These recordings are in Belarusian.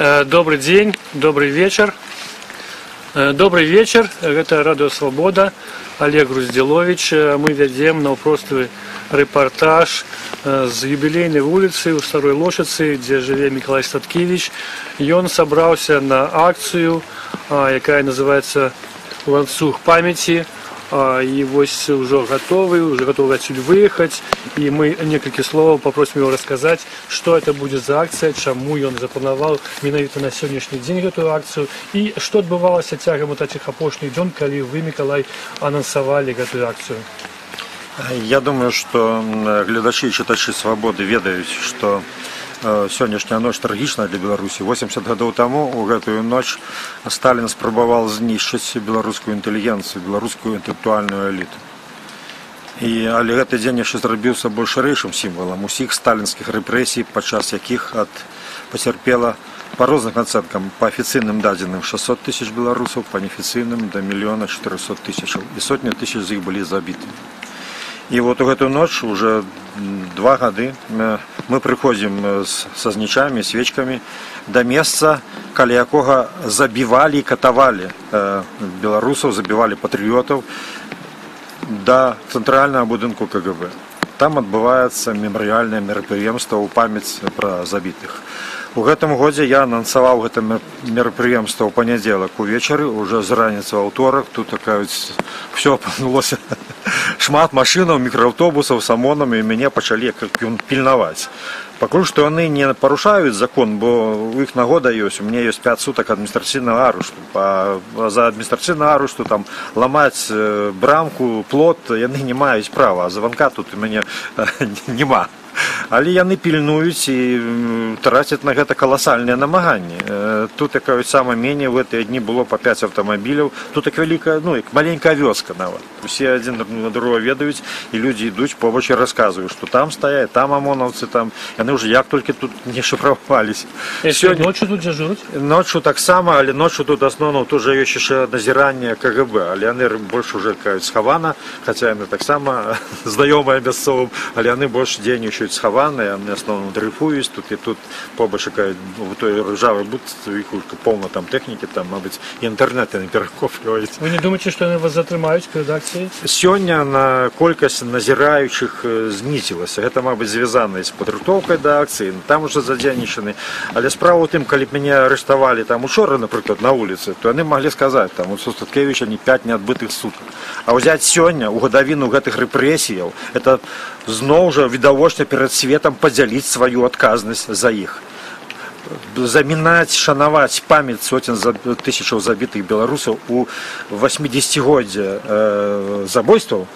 Добрый день, добрый вечер. Добрый вечер, гэта Радыё Свабода, Алег Груздзіловіч. Мы вядзем наўпроставы рэпартаж з Юбілейнай вуліцы ў Старой Лошыцы, дзе жыве Мікалай Статкевіч. Ён сабраўся на акцыю, якая называецца «Ланцуг памяці». І вось ўжо гатовы адсюль выехаць, і мы некалькі словаў папросім его расказаць, што это будзе за акцыя, чаму ён запланаваў менавіта на сённяшні дзень гэтую акцыю і што адбывалася цягам вот этих апошніх дзён, калі вы, Мікалай, анансавалі гэтую акцыю. Я думаю, што гледачы і чытачы «Свабоды» ведаюць, што сённяшняя ноч трагічная для Беларусі. 80 гадоў таму у гэтую ноч Сталін спрабаваў знішчыць беларускую інтэлігенцыю, беларускую інтэлектуальную эліту. Але гэты дзень яшчэ зрабіўся больш шырэйшым сімвалам усіх сталінскіх рэпрэсій, падчас якіх пацярпела, па розных ацэнкам, па афіцыйным дадзеным 600 тысяч беларусаў, па неафіцыйным да 1 400 000, і сотні тысяч з іх былі забіты. І вот у гэтую ноч уже 2 гады мы прыходзім са знічамі, свечкамі да месца, каля якога забівалі і катавалі беларусаў, забівалі патрыётаў, да цэнтральнага будынку КГБ. Там адбываецца мемарыяльнае мерапрыемства ў памяць пра забітых. У гэтым годзе я анансаваў гэта мерапрыемства ў панядзелак увечары, уже з раніцы аўторак тут такая все апынулося, шмат машынаў, мікрааўтобусаў з АМОНам, і мяне пачалі як ён пільнаваць. Пакуль што яны не парушаюць закон, бо у іх нагода ёсць: у мяне ёсць 5 сутак адміністрацыйнага арышту. За адміністрацыйны арышту там ламаць брамку, плот яны не маюць права, а званка тут у мяне няма. Але яны пільнуюць і трацяць на гэта каласальныя намаганні. Тут, як кажуць, сама меней в гэтыя дні было па 5 аўтамабіляў. Тут так вялікая, ну, як маленькая вёска нават. Усе адзін на другого ведаюць, і людзі ідуць побач і расказваюць, што там стаяць, там амонаўцы, там яны ўжо як толькі тут не шыфраваліся. Сёння ноччу тут дзяжураць? Ноччу таксама, але ноччу тут асноўна тут жа ёсць яшчэ назіранне КГБ, але яны больш уже, кажуць, схавана, хаця яны таксама знаёмыя мясцовым, але яны больш дзейнічаюць схавана, яны асноўна дрейфуюць тут і тут побач, кажуць, у той ржавай будцы у іх поўна там тэхнікі, там, мабыць, інтэрнэт яны перахопліваюць. Вы не думаеце, што яны вас затрымаюць перад акцыяй? Сёння на колькасць назіраючых знізілася. Гэта, мабыць, звязана з падрыхтоўкай да акцыі, там уже задзейнічаны. Але справа ў тым, калі б мяне арыштавалі там учора, напрыклад, на вуліцы, то яны маглі сказаць: там у Статкевіча не 5 неадбытых сутак. А ўзяць сёння у гадавіну гэтых рэпрэсіяў — это зноў жа відавочна перад светам падзяліць сваю адказнасць за іх. Замінаць, шанаваць памяць соцень тысячаў забітых беларусаў у 80годдзе забойстваў,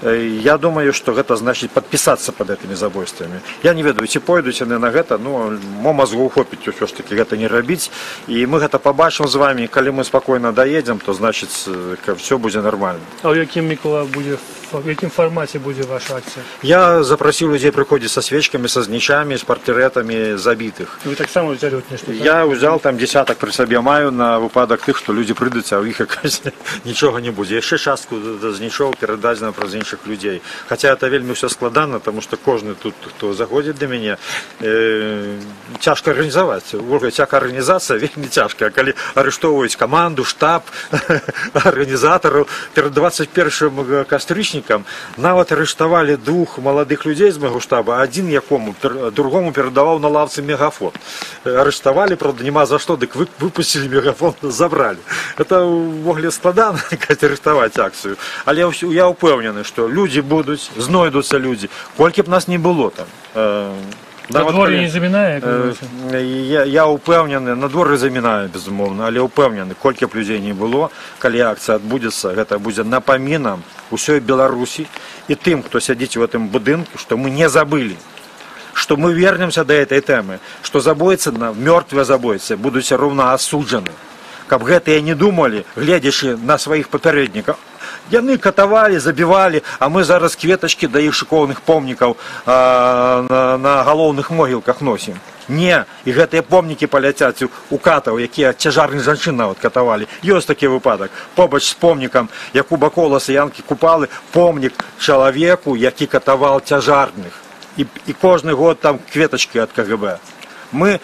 я думаю, што гэта значыць падпісацца под гэтымі забойствамі. Я не ведаю, ці пойдуць яны на гэта, ну, мо мазгу хопіць ўсё ж таки гэта не рабіць. І мы гэта пабачым з вамі, калі мы спакойна даедзем, то значыць, все будзе нармальна. А ў якім, Мікола, будзе у якім фармаце будзе ваша акцыя? Я запрасіў людзей прыходзіць са свечкамі, са знічамі, з партрэтамі забітых. Вы таксама ўзялі от нешта, так? Я ўзял там десятак, пры сабе маю на выпадак тых, што людзі прыйдуць, а ў іх якась нічога не будзе. Яшчэ частку знічоў перададзена праз іншых людзей. Хаця это вельмі ўсё складана, таму што кожны тут, хто заходзіць да мяне, цяжка арганізаваць. Увогуле цяжка арганізацыя, вельмі цяжкая, калі арыштоўваюць каманду, штаб, арганізатараў. Перад 21 кастрычнікам нават арыштавалі двух маладых людзей з майго штаба, адзін якому другому перадаваў на лавцы мегафон. Арыштавалі, правда, няма за што, дык выпусцілі, мегафон забралі. Это ўвогуле складана арыштаваць акцыю. Але я ўпэўнены, што людзі будуць, знойдуцца людзі, колькі б нас не было там. Нават Надвор'е не замінае, як вы думаеце? Я ўпэўнены, надвор'е замінае, безумоўна, але ўпэўнены, колькі б людзей не было, калі акцыя адбудзецца, гэта будзе напамінам усёй Беларусі і тым, хто сядзіць у гэтым будынку, што мы не забылі, што мы вернемся да этой тэмы, што забойцы, мёртвыя забойцы будуць роўна асуджаны. Каб гэтыя не думалі, гледзячы на сваіх папярэднікаў: яны катавалі, забівалі, а мы зараз кветачкі да іх шыкоўных помнікаў на галоўных могілках носім. Не, і гэтыя помнікі паляцяць у катаў, якія цяжарных жанчын нават катавалі. Ёсць такі выпадак. Побач з помнікам Якуба Коласа, Янкі Купалы помнік чалавеку, які катаваў цяжарных. І кожны год там кветачкі ад КГБ. Мы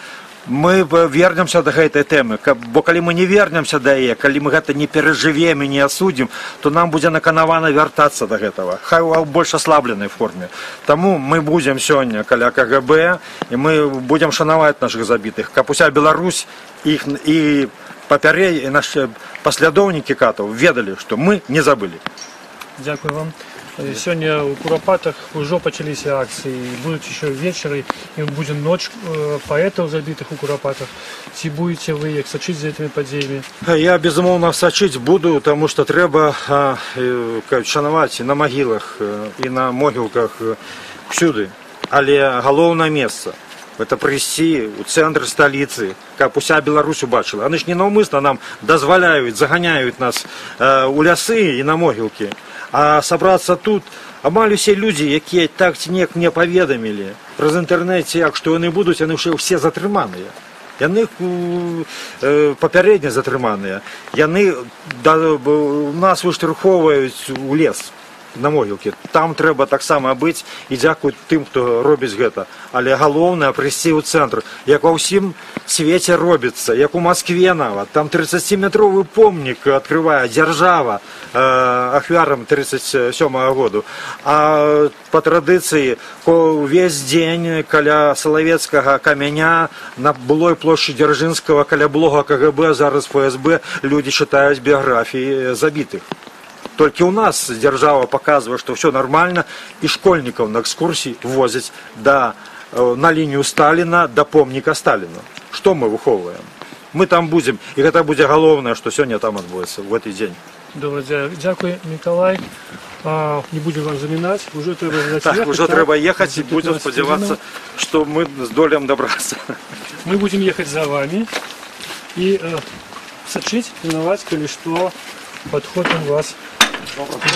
Мы вернемся до гэтай тэмы, бо калі мы не вернемся да яе, калі мы гэта не перажывем і не асудзім, то нам будзе наканавана вяртацца до гэтага, хай у больш аслабленай форме. Таму мы будзем сёння каля КГБ, і мы будзем шанаваць нашых забітых, каб уся Беларусь іх і папярэй, і нашы паслядоўнікі катаў ведалі, што мы не забылі. Дзякую вам. Сёння ў Курапатах ўжо пачаліся акцыі, будуць яшчэ ўвечары, і будзе ноч паэтаў, забітых у Курапатах. Ці будзеце вы як сачыць за гэтымі падзеямі? Я, безумоўна, сачыць буду, таму што трэба шанаваць і на магілах, і на могілках, всюды. Але галоўнае месца — это прыйсці ў цэнтр сталіцы, каб уся Беларусь убачыла. Яны ж не наўмысна нам дазваляюць, заганяюць нас у лясы і на могілкі. А сабрацца тут амаль усе людзі, якія так ці неяк мне паведамілі праз інтэрнэт, як што яны будуць, яны ўжо ўсе затрыманыя. Яны папярэдне затрыманыя. Яны нас выштурхоўваюць у лес на могілкі. Там трэба таксама быць, і дзякуй тым, хто робіць гэта. Але галоўнае — прыйсці ў цэнтр, як ва ўсім свеце робіцца, як у Маскве нават. Там 30-метровы помнік адкрывае дзяржава ахвярам 37 году. А па традыцыі увесь дзень каля Салавецкага каменя на былой плошчы Дзяржынскага, каля былога КГБ, зараз ФСБ, людзі чытаюць біяграфіі забітых. Толькі ў нас дзяржава паказвае, што ўсё нармальна, і школьнікаў на экскурсіі возяць на лінію Сталіна, да помніка Сталіну. Што мы выхоўваем? Мы там будзем, і гэта будзе галоўнае, што сёння там адбудзецца ў гэты дзень. Добра, дзякуй, Мікалай. Не будзем вам замінаць, ужо трэба Так, ехаць, ужо так? трэба ехаць, і За будзем 15 спадзявацца, хвілінаў. што мы здолеем дабрацца. Мы будзем ехаць за вамі і сачыць, пільнаваць, калі што, падхопім вас,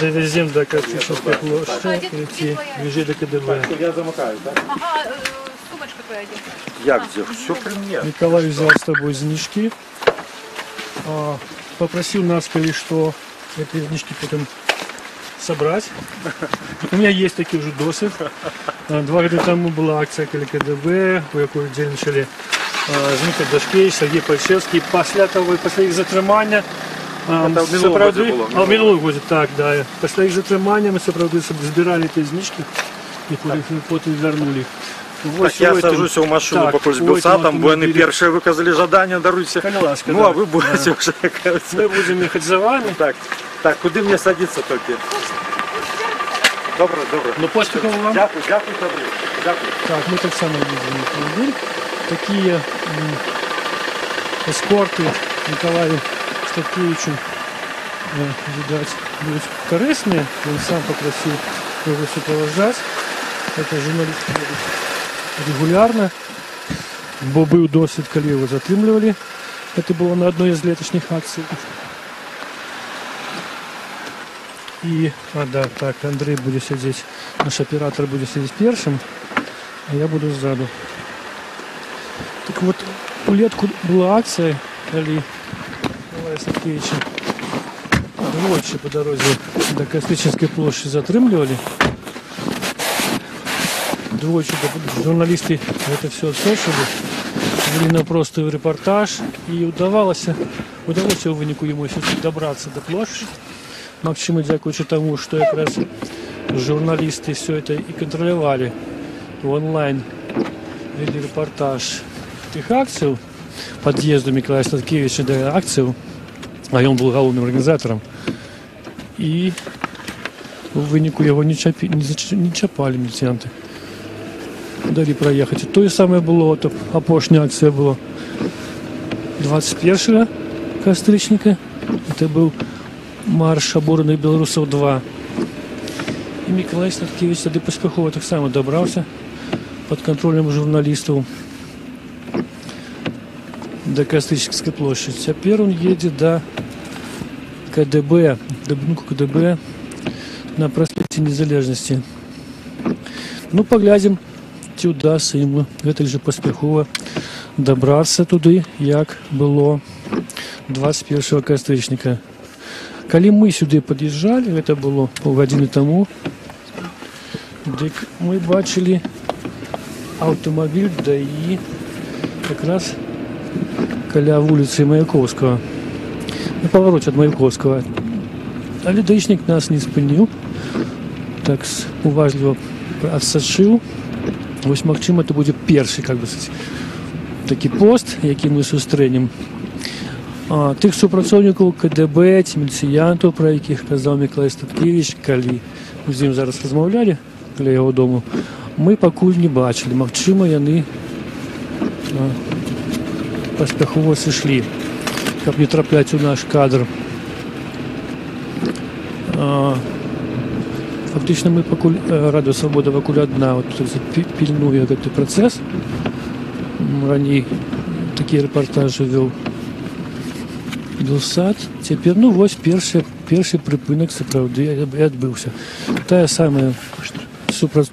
давязем да Кастрычніцкай плошчы, ці бліжэй да КДБ. Я замыкаю, так? Ага, сумочка твоя где? Як дзе? Усё пры мне. Мікалай узяў з сабой знічкі, папрасіў нас, калі што, гэтыя знічкі потым сабраць. У мяне ёсць такі ўжо досвед. 2 гады таму была акцыя каля КДБ, у якой удзельнічалі Зміцер Дашкевіч, Сяргей Пальчэўскі. Пасля таго, пасля іх затрымання, Это ў мінулым сапраўды- годзе было, А, ў мінулым годзе, так, да. Пасля іх затрымання мы сапраўды збіралі тыя знічкі і потым вярнулі. Вось Так, я у гэтым- сажуся ў машыну так, пакуль з у гэтым Белсатам, бо яны аўтамабілі. першыя выказалі жаданне, даруйце. Калі ласка, Ну, да. а вы будзеце ўжо, кажацца. Мы будзем ехаць за вамі. Так, куды мне садзіцца толькі? Добра, добра. Ну, поспехаў вам. Дзякуй, дзякуй, добра. Дзякуй. Так, мы таксама едзем на аўтамабіль. Такія эскорты Мікалаю Статкевічу, відаць, будуць карысныя. Ён сам папрасіў яго суправаджаць. Гэта журналісты едуць рэгулярна, бо быў досвед, калі яго затрымлівалі. Гэта было на адной з леташніх акцый. І, да, так, Андрэй будзе сядзець, наш аператар будзе сядзець першым, а я буду ззаду. Так вот, улетку была акцыя, калі Мікалая Статкевіча двойчы па дарозе да Кастрычніцкай плошчы затрымлівалі. Двойчы журналісты гэта ўсё адсочвалі, вялі наўпросты рэпартаж, і удалося ў выніку яму ўсё-такі дабрацца да плошчы. Магчыма, дзякуючы таму, што якраз журналісты ўсё гэта і кантралявалі в анлайн, вялі рэпартаж тых акцый, пад'езду Мікалая Статкевіча да акцый, а ён быў галоўным арганізатарам. І у выніку яго не чапалі міліцыянты. Далі праехаць. Тое самае было, то апошняя акцыя была 21 кастрычніка. Гэта быў марш абураных беларусаў 2. І Мікалай Статкевіч тады паспяхова таксама дабраўся пад кантролем журналістаў да Кастрычніцкай плошчы. Цяпер ён едзе да КДБ, да будынку КДБ на праспекце Незалежнасці. Ну, паглядзім, ці ўдасца яму гэтак жа паспяхова дабрацца туды, як было 21 кастрычніка. Калі мы сюды пад'язджалі, гэта было паўгадзіны таму, дык мы бачылі аўтамабіль ДАІ Якраз каля вуліцы Маяковскага. На павароце ад Маяковскага. Але даішнік нас не спыніў. Так уважліва адсачыў. Вось, магчыма, это будзе першы, как бы сказать, такі пост, які мы сустрэнем. Тых супрацоўнікаў КДБ ці міліцыянтаў, пра якіх казаў Мікалай Статкевіч, калі мы з ім зараз размаўлялі каля яго дому, мы пакуль не бачылі. Магчыма, яны паспяхова сышлі, каб не трапляць у наш кадр. Фактычна мы пакуль, Радыё Свабода пакуль адна вот, так сказать, пільнуе гэты працэс. Раней такія рэпартажы вёў Белсат. Цяпер, ну, вось першы прыпынак сапраўды і адбыўся. Тая самая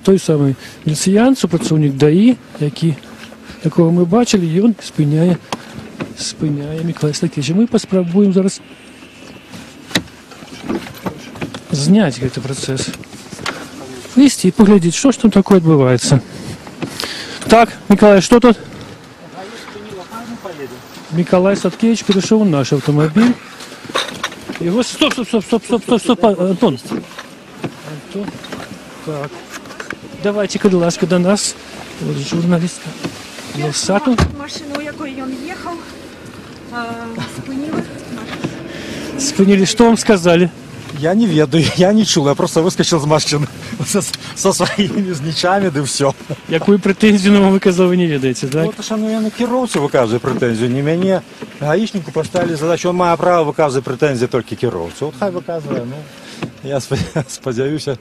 той самы міліцыянт, супрацоўнік ДАІ, якога мы бачылі, ён спыняе Мікалая Статкевіча. Мы паспрабуем зараз зняць гэты працэс. Выйсці і паглядзець, што ж там такое адбываецца. Так, Мікалай, што тут? Мікалай Статкевіч перайшоў у наш аўтамабіль. Яго... Стоп, стоп, стоп, стоп, стоп, стоп, стоп, Антон. Антон. Так. Давайце, калі ласка, да нас. Вот журналістка Белсату. Машыну, у якой ён ехаў, спыніла. Спынілі. Што вам сказалі? Я не ведаю, я не чул, я проста выскачыў з машыны са сваімі знічамі, да ўсё. Якую прэтэнзію вам выказаў, вы не ведаеце, так? Ну, то, што, ну, я на кіроўцу выказваю прэтэнзію, не мяне. Гаішніку паставілі задачу, ён мае права выказваць прэтэнзіі толькі кіроўцу. Вот хай выказвае, ну, я спадзяюся.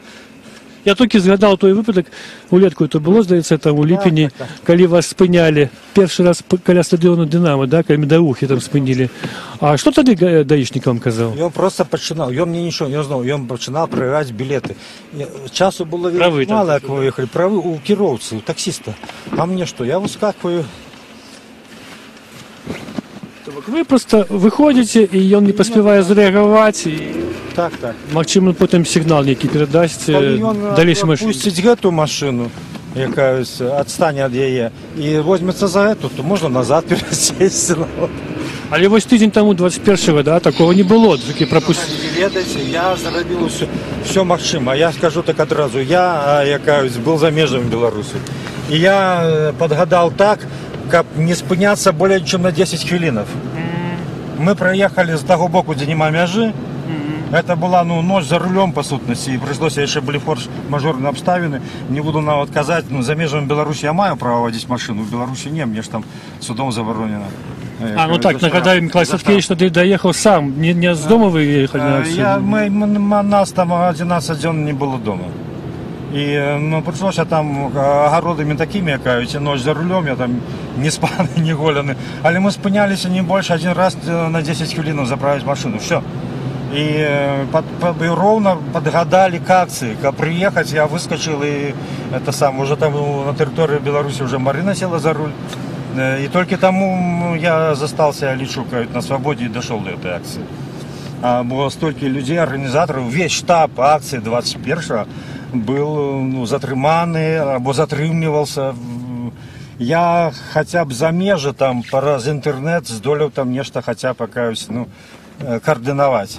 Я толькі згадаў той выпадак, улетку это было, здаецца, там у ліпені, Так. калі вас спынялі першы раз каля стадыёна «Дынама», да, каля Медавухі там спынілі. А што тады даішнік вам казаў? Ён проста пачынаў, ён мне нічога, ён зноў, ён пачынаў правяраць білеты. Часу было вельмі Правы там. мала, як мы ехалі, правы у кіроўцы, у таксіста. А мне што, я выскакваю. То бок вы проста выходзіце, і ён не паспявае зрэагаваць, і, Так. магчыма, потым сігнал нейкі перадасць Калі ён далейшай машыне. пусціць гэту машыну, якая ось адстане ад яе, і возьмецца за гэту, то можна назад перасесці. Але вось тыдзень таму, 21-го, да, такого не было, такі Ведаеце, я зрабіў усё, усё магчыма. Я скажу так адразу, я, якаюсь, был за межамі Беларусі. І я падгадаў так, каб не спыняцца болей, чым на 10 хвілінаў. Мы праехалі з таго боку, дзе няма мяжы. Это была, ну, ночь за рулем, по сутнасці, і прыйшлося, яшчэ былі форс-мажорныя абставіны. Не буду нават казаць, ну, за межамі Беларусі я маю права вадзіць машыну, у Беларусі не, мне ж там судом забаронена. А, ну так, нагадаю, Мікалай Статкевіч тады даехаў сам, не з дому вы ехалі на акцыю? Я, мы, нас там 11 дзён не было дома. І ну, прыйшлося там агародамі такімі, якаюць, ноч за рулем, я там не спаны, не голены. Але мы спыняліся не больш один раз на 10 хвілінаў заправіць машыну, всё. І, і роўна падгадалі к акцыі, каб прыехаць, я выскочил и это сам, уже там на тэрыторыі Беларусі уже Марына села за руль. І толькі таму я застался, я лічу, кажуть, на свабодзе і дошел до этой акции. Было столько людей, организаторов, весь штаб акции 21-го был, ну, затрыманы або затрымлівался. Я хотя б за межы там праз інтэрнэт здолеў там нешта хотя б якаюсь, ну, каардынаваць.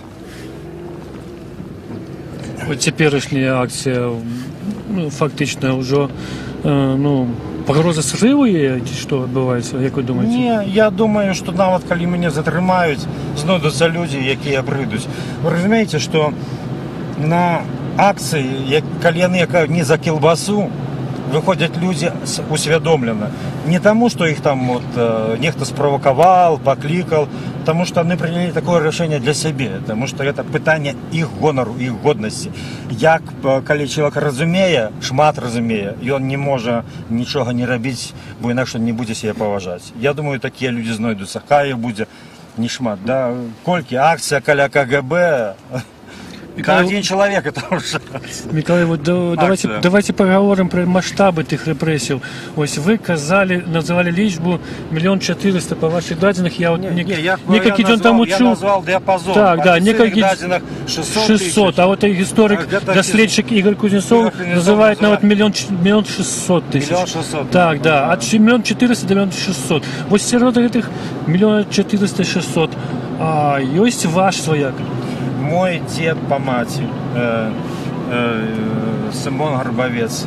Вот цяперашняя акцыя, ну, фактычна ўжо ну, пагроза срыву яе ці што адбываецца, як вы думаеце? Не, я думаю, што нават калі мяне затрымаюць, знойдуцца людзі, якія прыйдуць. Вы разумееце, што на акцыі, як, калі яны яка не за кілбасу, выходзяць людзі усвядомлена. Не таму, што іх там вот, нехта справакаваў, паклікал, таму што яны прынялі такое рашэнне для сябе, таму што гэта пытанне іх гонару, іх годнасці. Як калі чалавек разумее, шмат разумее, ён не можа нічога не рабіць, бо інакш ён не будзе сябе паважаць. Я думаю, такія людзі знойдуцца. Хай іх будзе не шмат. Да? Колькі акцыя каля КГБ. Мікалай, Один человек это уже. Мікалай, вот, давайце, Акцыя. давайце пагаворым пра маштабы тых рэпрэсій. Вось вы казалі, называлі лічбу 1 400 000 па вашых дадзеных. Я вот Не, я, некалькі я дзён таму я чуў. назвал диапазон. Так, Па да, афіцыйных дадзеных 600 600, тысяч. а вот и гісторык, А где-то даследчык Ігар Кузнецоў Ігар Кузнецоў называе нават называе. 1 600 000. 1 600 000. Так, да, ад 1 400 000 да 1 600 000. Вось сярод гэтых 1 400 000 600 ёсць ваш сваяк? Мой дед по мати, Сымон Гарбавец,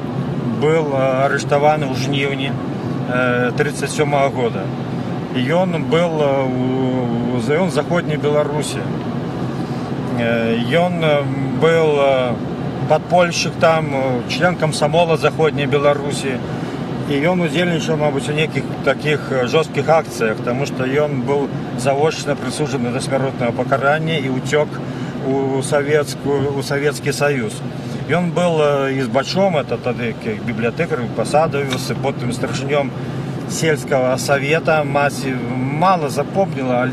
был арыштаваны ў жніўні 37 года. І ён был ён заходняй Беларусі. Ён был подпольщик там, член комсомола заходняй Беларусі. І ён удзельнічаў, мабыць, у нейкіх такіх жорсткіх акцыях, таму што ён был заочно прысуджаны да смяротнага пакарання і ўцёк у Савецкі Саюз. Ён был избачом, это тады як бібліятэкар, пасадавіўся, потым старшынём сельскага савета. Маці мала запомніла,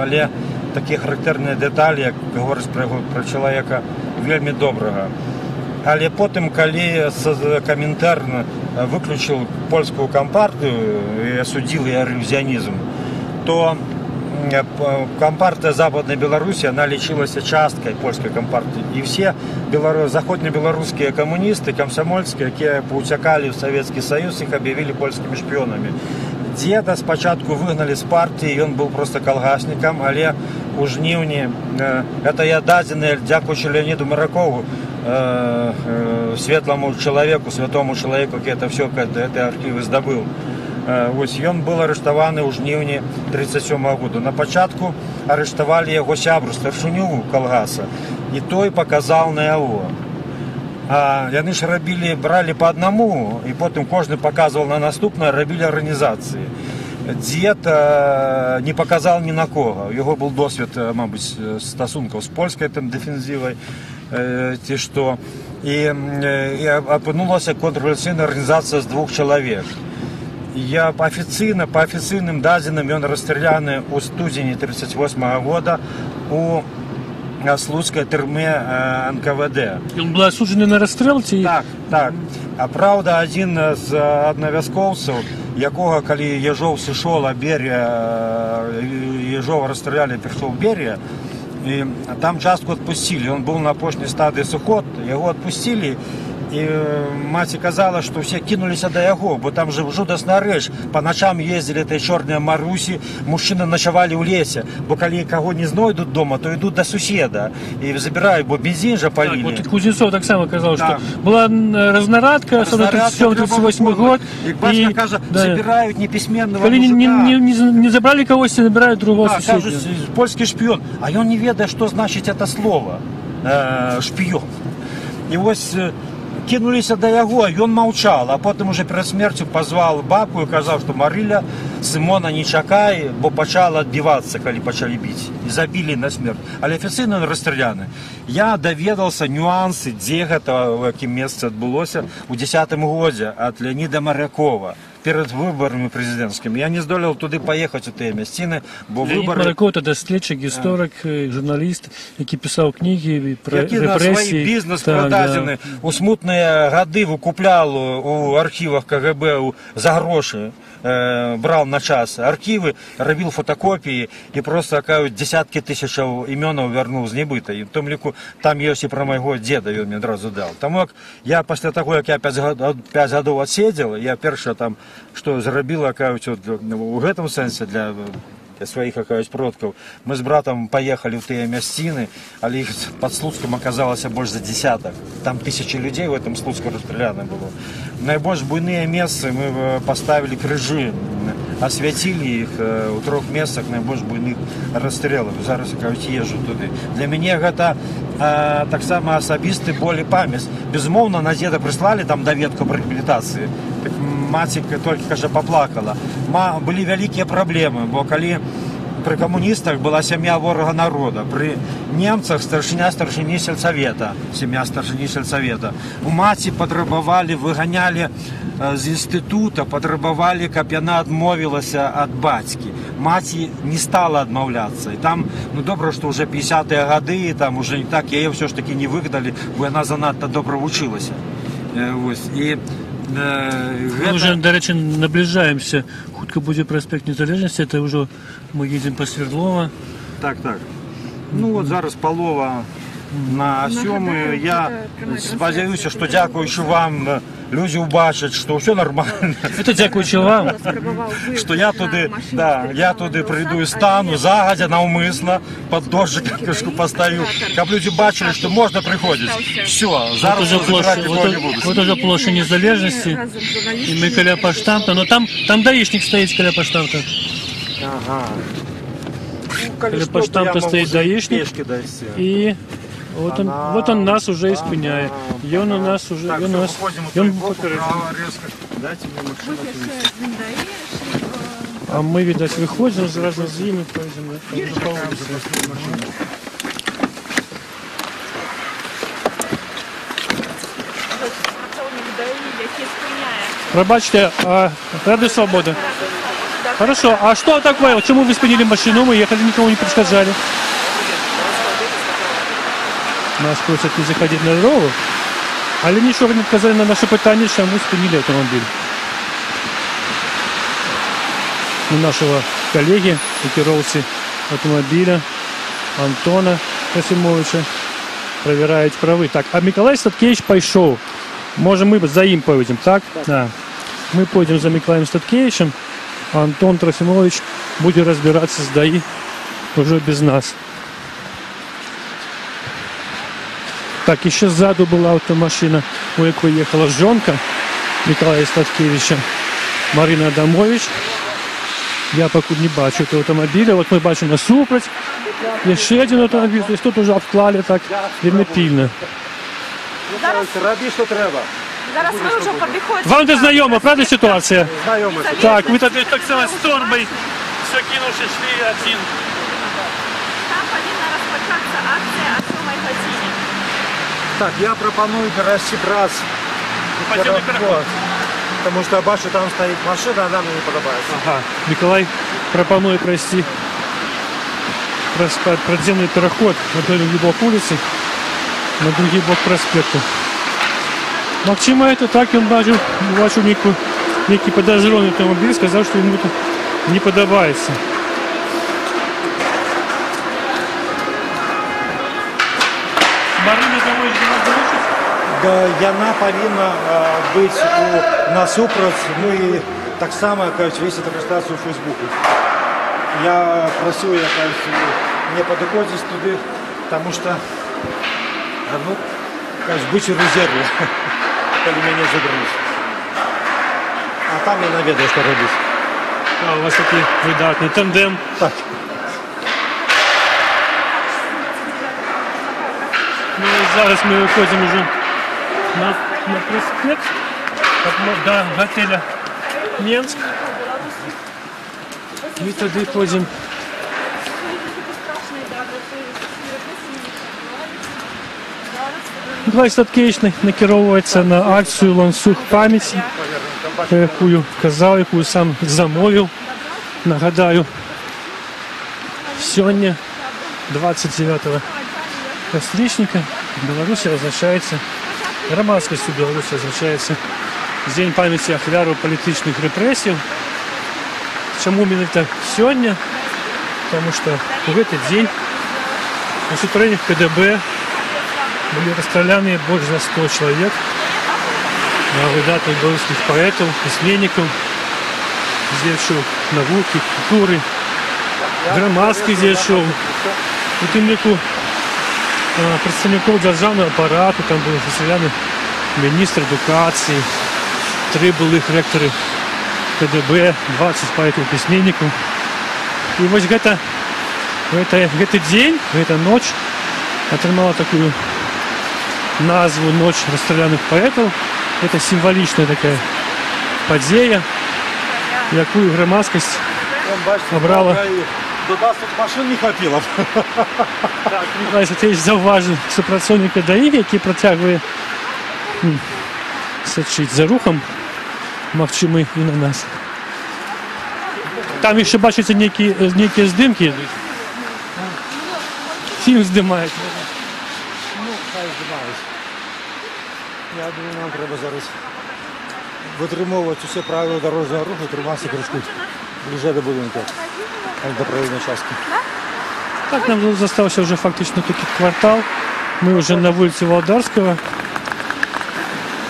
але такія характэрныя дэталі, як гаворыць пра яго, пра чалавека вельмі добрага. Але потым, калі Камінтэрн выключыў польскую кампартыю і асудзіл яе рэвізіянізм, то кампартыя Западной Беларусі, она лічылася часткай польскай кампартыі. І все заходнебеларускія камуністы, камсамольскія, якія паўцякалі ў Савецкі Саюз, іх аб'явілі польскімі шпіёнамі. Дзеда спачатку выгналі з партыі, ён быў проста калгаснікам, але у жніўні, это я дадзены дзякуючы Леаніду Маракову, светламу чалавеку, святому чалавеку, які это все, это архівы здабыў. Вось ён был арыштаваны ў жніўні 37 года. На пачатку арыштавалі яго сябру, старшыню калгаса, і той паказаў на яго. А яны ж рабілі, бралі по аднаму, і потым кожны паказваў на наступнае, рабілі арганізацыі. Дзед не паказаў ні на кого. У яго был досвед, мабыць, стасункаў з польскай там дэфензівай, ці што. І апынулася контррэвалюцыйная арганізацыя з двух чалавек. Я па афіцыйным дадзеным, ён расстраляны ў студзені 38 года у слуцкай турме НКВД. Ён быў асуджаны на расстрэл ці? Так. А праўда, адзін з аднавяскоўцаў, якога, калі Ежоў сышоў, а Берія, Ежова расстралялі, прыйшоў Берія, і там частку адпусцілі. Он быў на апошняй стадыі сухот, яго адпусцілі, і маці казала, што ўсе кінуліся да яго, бо там же жудасная рэч. Па начам ездзілі тыя чорныя Марусі, мужчыны начавалі ў лесе, бо калі каго не знойдуць дома, то ідуць да суседа і забіраюць, бо бензин жа Так, палілі. вот Кузнецоў таксама казаў, Так. што была разнарадка, асабліва 37-38 год. І бацька кажа, забіраюць непісьменнага Калі не, мужика. не забралі кагосьці, набіраюць другого Так, суседа. кажуць, польскі шпіён. А ён не ведае, што значыць это слово шпіён. І вось кінуліся да яго, ён маўчал, а потым уже перад смерцю пазваў бабку і казаў, што Марыля, Сымона не чакай, бо пачала адбівацца, калі пачалі біць. І забілі на смерць. Але афіцыйна ён расстраляны. Я даведаўся нюансы, дзе гэта, у якім месцы адбылося у 10-м годзе ад Леаніда Маракова перад выбарамі прэзідэнцкімі. Я не здолеў туды паехаць у тыя мясціны, бо Леанід выбары Маракоў это даследчык, гісторык, журналіст, які пісаў кнігі пра які на свой рэпрэсіі. бізнес Так, прададзены у смутныя гады выкуплял у архівах КГБ за грошы, брал на час архівы, рабіў фотакопіі і просто, кажуць, десяткі тысячаў імёнаў вярнуў з небыта. І в том ліку там ёсць і пра майго дзеда, ён мне адразу даў. Таму як я пасля таго, як я 5 гадоў адседзел, я першае там, што зрабіла, кажуць, от, у гэтым сэнсе для сваіх, кажуць, продкаў. Мы з братам паехалі ў тыя мясціны, але іх пад Слуцкам аказалася больш за десятак. Там тысячи людзей в этом Слуцку расстреляно было. Найбольш буйныя месцы мы паставілі крыжы, асвяцілі іх у трох месцах найбольш буйных расстрэлаў. Зараз, кажуць, езжу туды. Для мяне гэта таксама асабісты боль і памяць. Безумоўна, на дзеда прыслалі там даведку аб рэабілітацыі. Так маці толькі, кажа, паплакала. Былі вялікія праблемы, бо калі Пры камуністах была сям'я ворага народа, пры немцах старшыня старшыні сельсавета, сям'я старшыні сельсавета. У маці патрабавалі, выганялі з інстытута, патрабавалі, каб яна адмовілася ад бацькі. Маці не стала адмаўляцца. І там, ну, добра, што ўжо 50-е гады, там уже не так, яе ўсё ж такі не выгналі, бо яна занадта добра вучылася. Вось. І Мы гэта... ўжо, дарэчы, набліжаемся. Хутка будзе праспект Незалежнасці, это ўжо мы едзем па Свярдлова. Так. Ну вот зараз 6:30. Я спадзяюся, што дзякуючы вам людзі ўбачаць, што ўсё нармальна. Это дзякуючы вам. Што я туды, да, я туды прыйду і стану загадзя наўмысна пад дожджыкам крышку пастаю, каб людзі бачылі, што можна прыходзіць. Всё, зараз Вот уже забіраць плошча, нікога не будуць. вот уже плошча Незалежнасці. І мы каля паштамта, но там даішнік стаіць каля паштамта. Ага. Ну, калі Каля што, то паштамта я магу стаіць даішнік. пешкі дайсці. І вот он, вот он нас уже і спыняе. І он у нас уже, Так, ён у всё, нас, выходзім у ён той бок, папярэдзіў. управа резко. Дайте мне машину отвезти. А мы, відаць, выходзім разам з імі, пойдзем на па вуліцы. Працоўнік ДАІ, які спыняе. Прабачце, а Радыё Свабода. Хорошо, а что такое? Чаму вы спынілі машину? Мы ехали, никому не перашкаджалі. Нас просят не заходить на дорогу. Але нічога не адказалі на наша пытанне, чаму спынілі аўтамабіль. У нашага калегі і кіроўцы аўтамабіля Антона Трафімовіча правяраюць правы. Так, а Мікалай Статкевіч пайшоў. Можа, мы за ім пойдзем, так? Да. Мы пойдзем за Мікалаем Статкевічам, а Антон Трафімовіч будзе разбірацца з ДАІ ўжо без нас. Так, яшчэ ззаду была аўтамашына, у якой ехала жонка Мікалая Статкевіча, Марына Адамовіч. Я пакуль не бачу гэтага аўтамабіля. Вот мы бачым насупраць. Яшчэ адзін аўтамабіль. То есть тут ужо абклалі так вельмі пільна. Зараз, Рабі, што трэба. зараз мы ўжо падыходзім. Вам не знаёма, праўда, сітуацыя? Знаёма. Так, вы тады таксама з торбай, усё кінуўшы, ішлі адзін. Там павінна распачацца акцыя а 7 гадзіне. Так, я прапаную перайсці праз Падземны пераход. Таму што я бачу, там стаіць машына, яна мне не падабаецца. Ага. Мікалай прапануе прайсці праз падземны пераход на той бок вуліцы, на другі бок праспекту. Магчыма, это так, ён бачыў нейкі падазроны аўтамабіль, сказаў, што яму это не падабаецца. Марына Адамовіч да вас далучыцца? Да, яна павінна быць насупраць, ну і таксама, кажуць, весці трансляцыю ў Фейсбуку. Я прасіў, я кажуць, не падыходзіць туды, таму што, ну, кажуць, быць у рэзерве, калі мяне забяруць. А там яна ведае, што рабіць. А, у вас такі выдатны тандэм. Так. Ну, і зараз мы выходзім ужо на праспект да гатэля Менск. І туды ходзім. Мікалай Статкевіч накіроўваецца на акцыю «Ланцуг памяці», пра якую казаў, якую сам замовіў. Нагадаю, сёння, 29 кастрычніка, Беларусі адзначаецца, грамадскасцю Беларусі адзначаецца Дзень памяці ахвяраў палітычных рэпрэсій. Чаму менавіта сёння? Таму што ў гэты дзень у сутарэннях КДБ былі расстраляныя больш за 100 чалавек, выдатных беларускіх паэтаў, пісьменнікаў, дзеячаў навукі, культуры, грамадскіх дзеячаў, у тым ліку прадстаўнікоў дзяржаўнага апарату, там быў расстраляны міністр адукацыі, 3 былых рэктары КДБ, 20 паэтаў, пісьменнікаў. І вось гэты дзень, гэта ноч атрымала такую назву «Ноч расстраляных паэтаў». Это сімвалічная такая падзея, якую грамадскасць абрала. До нас тут машын не хапіла. Так, Мікалай Статкевіч заўважыў супрацоўніка ДАІ, які працягвае сачыць за рухам, магчыма, і на нас. Там яшчэ, бачыце, нейкія здымкі ідуць. Фільм здымаюць. Ну, хай здымаюць. Я думаю, нам трэба зараз вытрымоўваць усе правілы дарожнага руху, трымацца крышку бліжэй да будынка, а не да праезжай часткі. Так, нам застаўся ўжо фактычна такі квартал. Мы ўжо на вуліцы Валадарскага.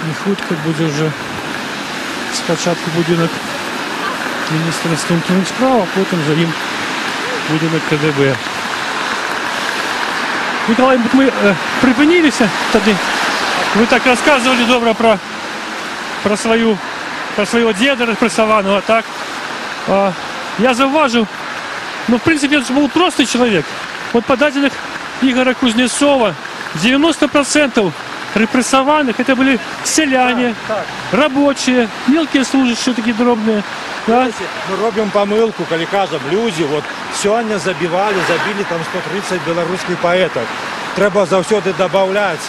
І хутка будзе ўжо спачатку будынак Міністэрства ўнутраных спраў, а потым за ім будынак КДБ. Мікалай, мы прыпыніліся тады. Вы так расказвалі добра пра свайго дзеда рэпрэсаванага, так? Я заўважыў, ну, в принципе, это же был простой человек. Вот па дадзеных Игоря Кузнецова, 90% рэпрэсаваных — это были селяне, рабочие, мелкие служащие такие дробные. Да? Мы робім памылку, калі кажам, людзі, вот сёння забівалі, забілі там 130 беларускіх паэтаў. Трэба заўсёды дабаўляць,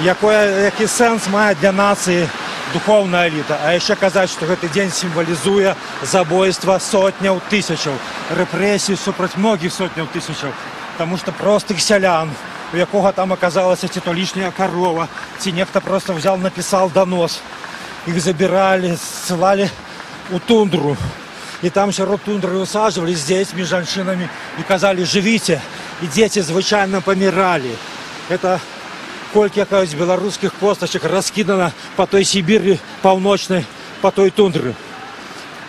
які сэнс мае для нацыі духоўная эліта. А яшчэ казаць, што гэты дзень сімвалізуе забойства сотняў тысячаў, рэпрэсій супраць многіх сотняў тысячаў. Таму што простых сялян, у якога там аказалася ці то лішняя карова, ці нехта просто взял, написал донос. Іх забіралі, ссылалі у тундру. І там сярод тундры усаживали з дзецьмі, жанчынамі і казалі: «Жывіце». І дзеці звычайна паміралі. Это колькі якаюсь беларускіх костачак раскідана па той Сібіры паўночнай, па той тундры.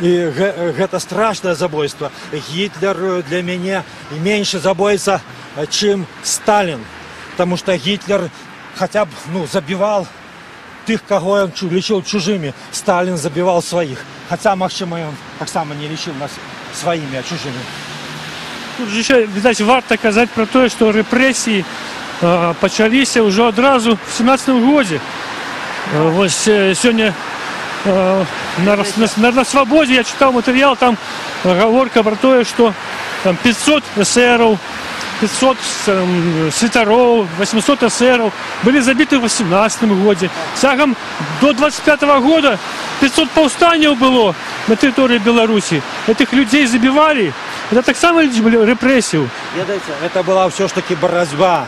І гэта страшнае забойства. Гітлер для мяне менш забойца, чым Сталін. Таму што Гітлер хаця б, ну, забівал тых, каго ён лічыў чужымі. Сталін забіваў сваіх. Хаця, магчыма, ён таксама не лічыў нас сваімі, а чужымі. Тут же еще, відаць, варта казаць пра тое, што рэпрэсіі пачаліся ўжо адразу в 17 годзе. Вось сёння на «Свабодзе» я чытаў матэрыял, там гаворка пра тое, што там 500 эсэраў, 500 святароў, 800 эсэраў былі забіты ў 18 годзе. Цягам до 25 года 500 паўстанняў было на тэрыторыі Беларусі. Этих людзей забівалі. Это таксама былі рэпрэсіі. Ведаеце, гэта была ўсё ж такі барацьба.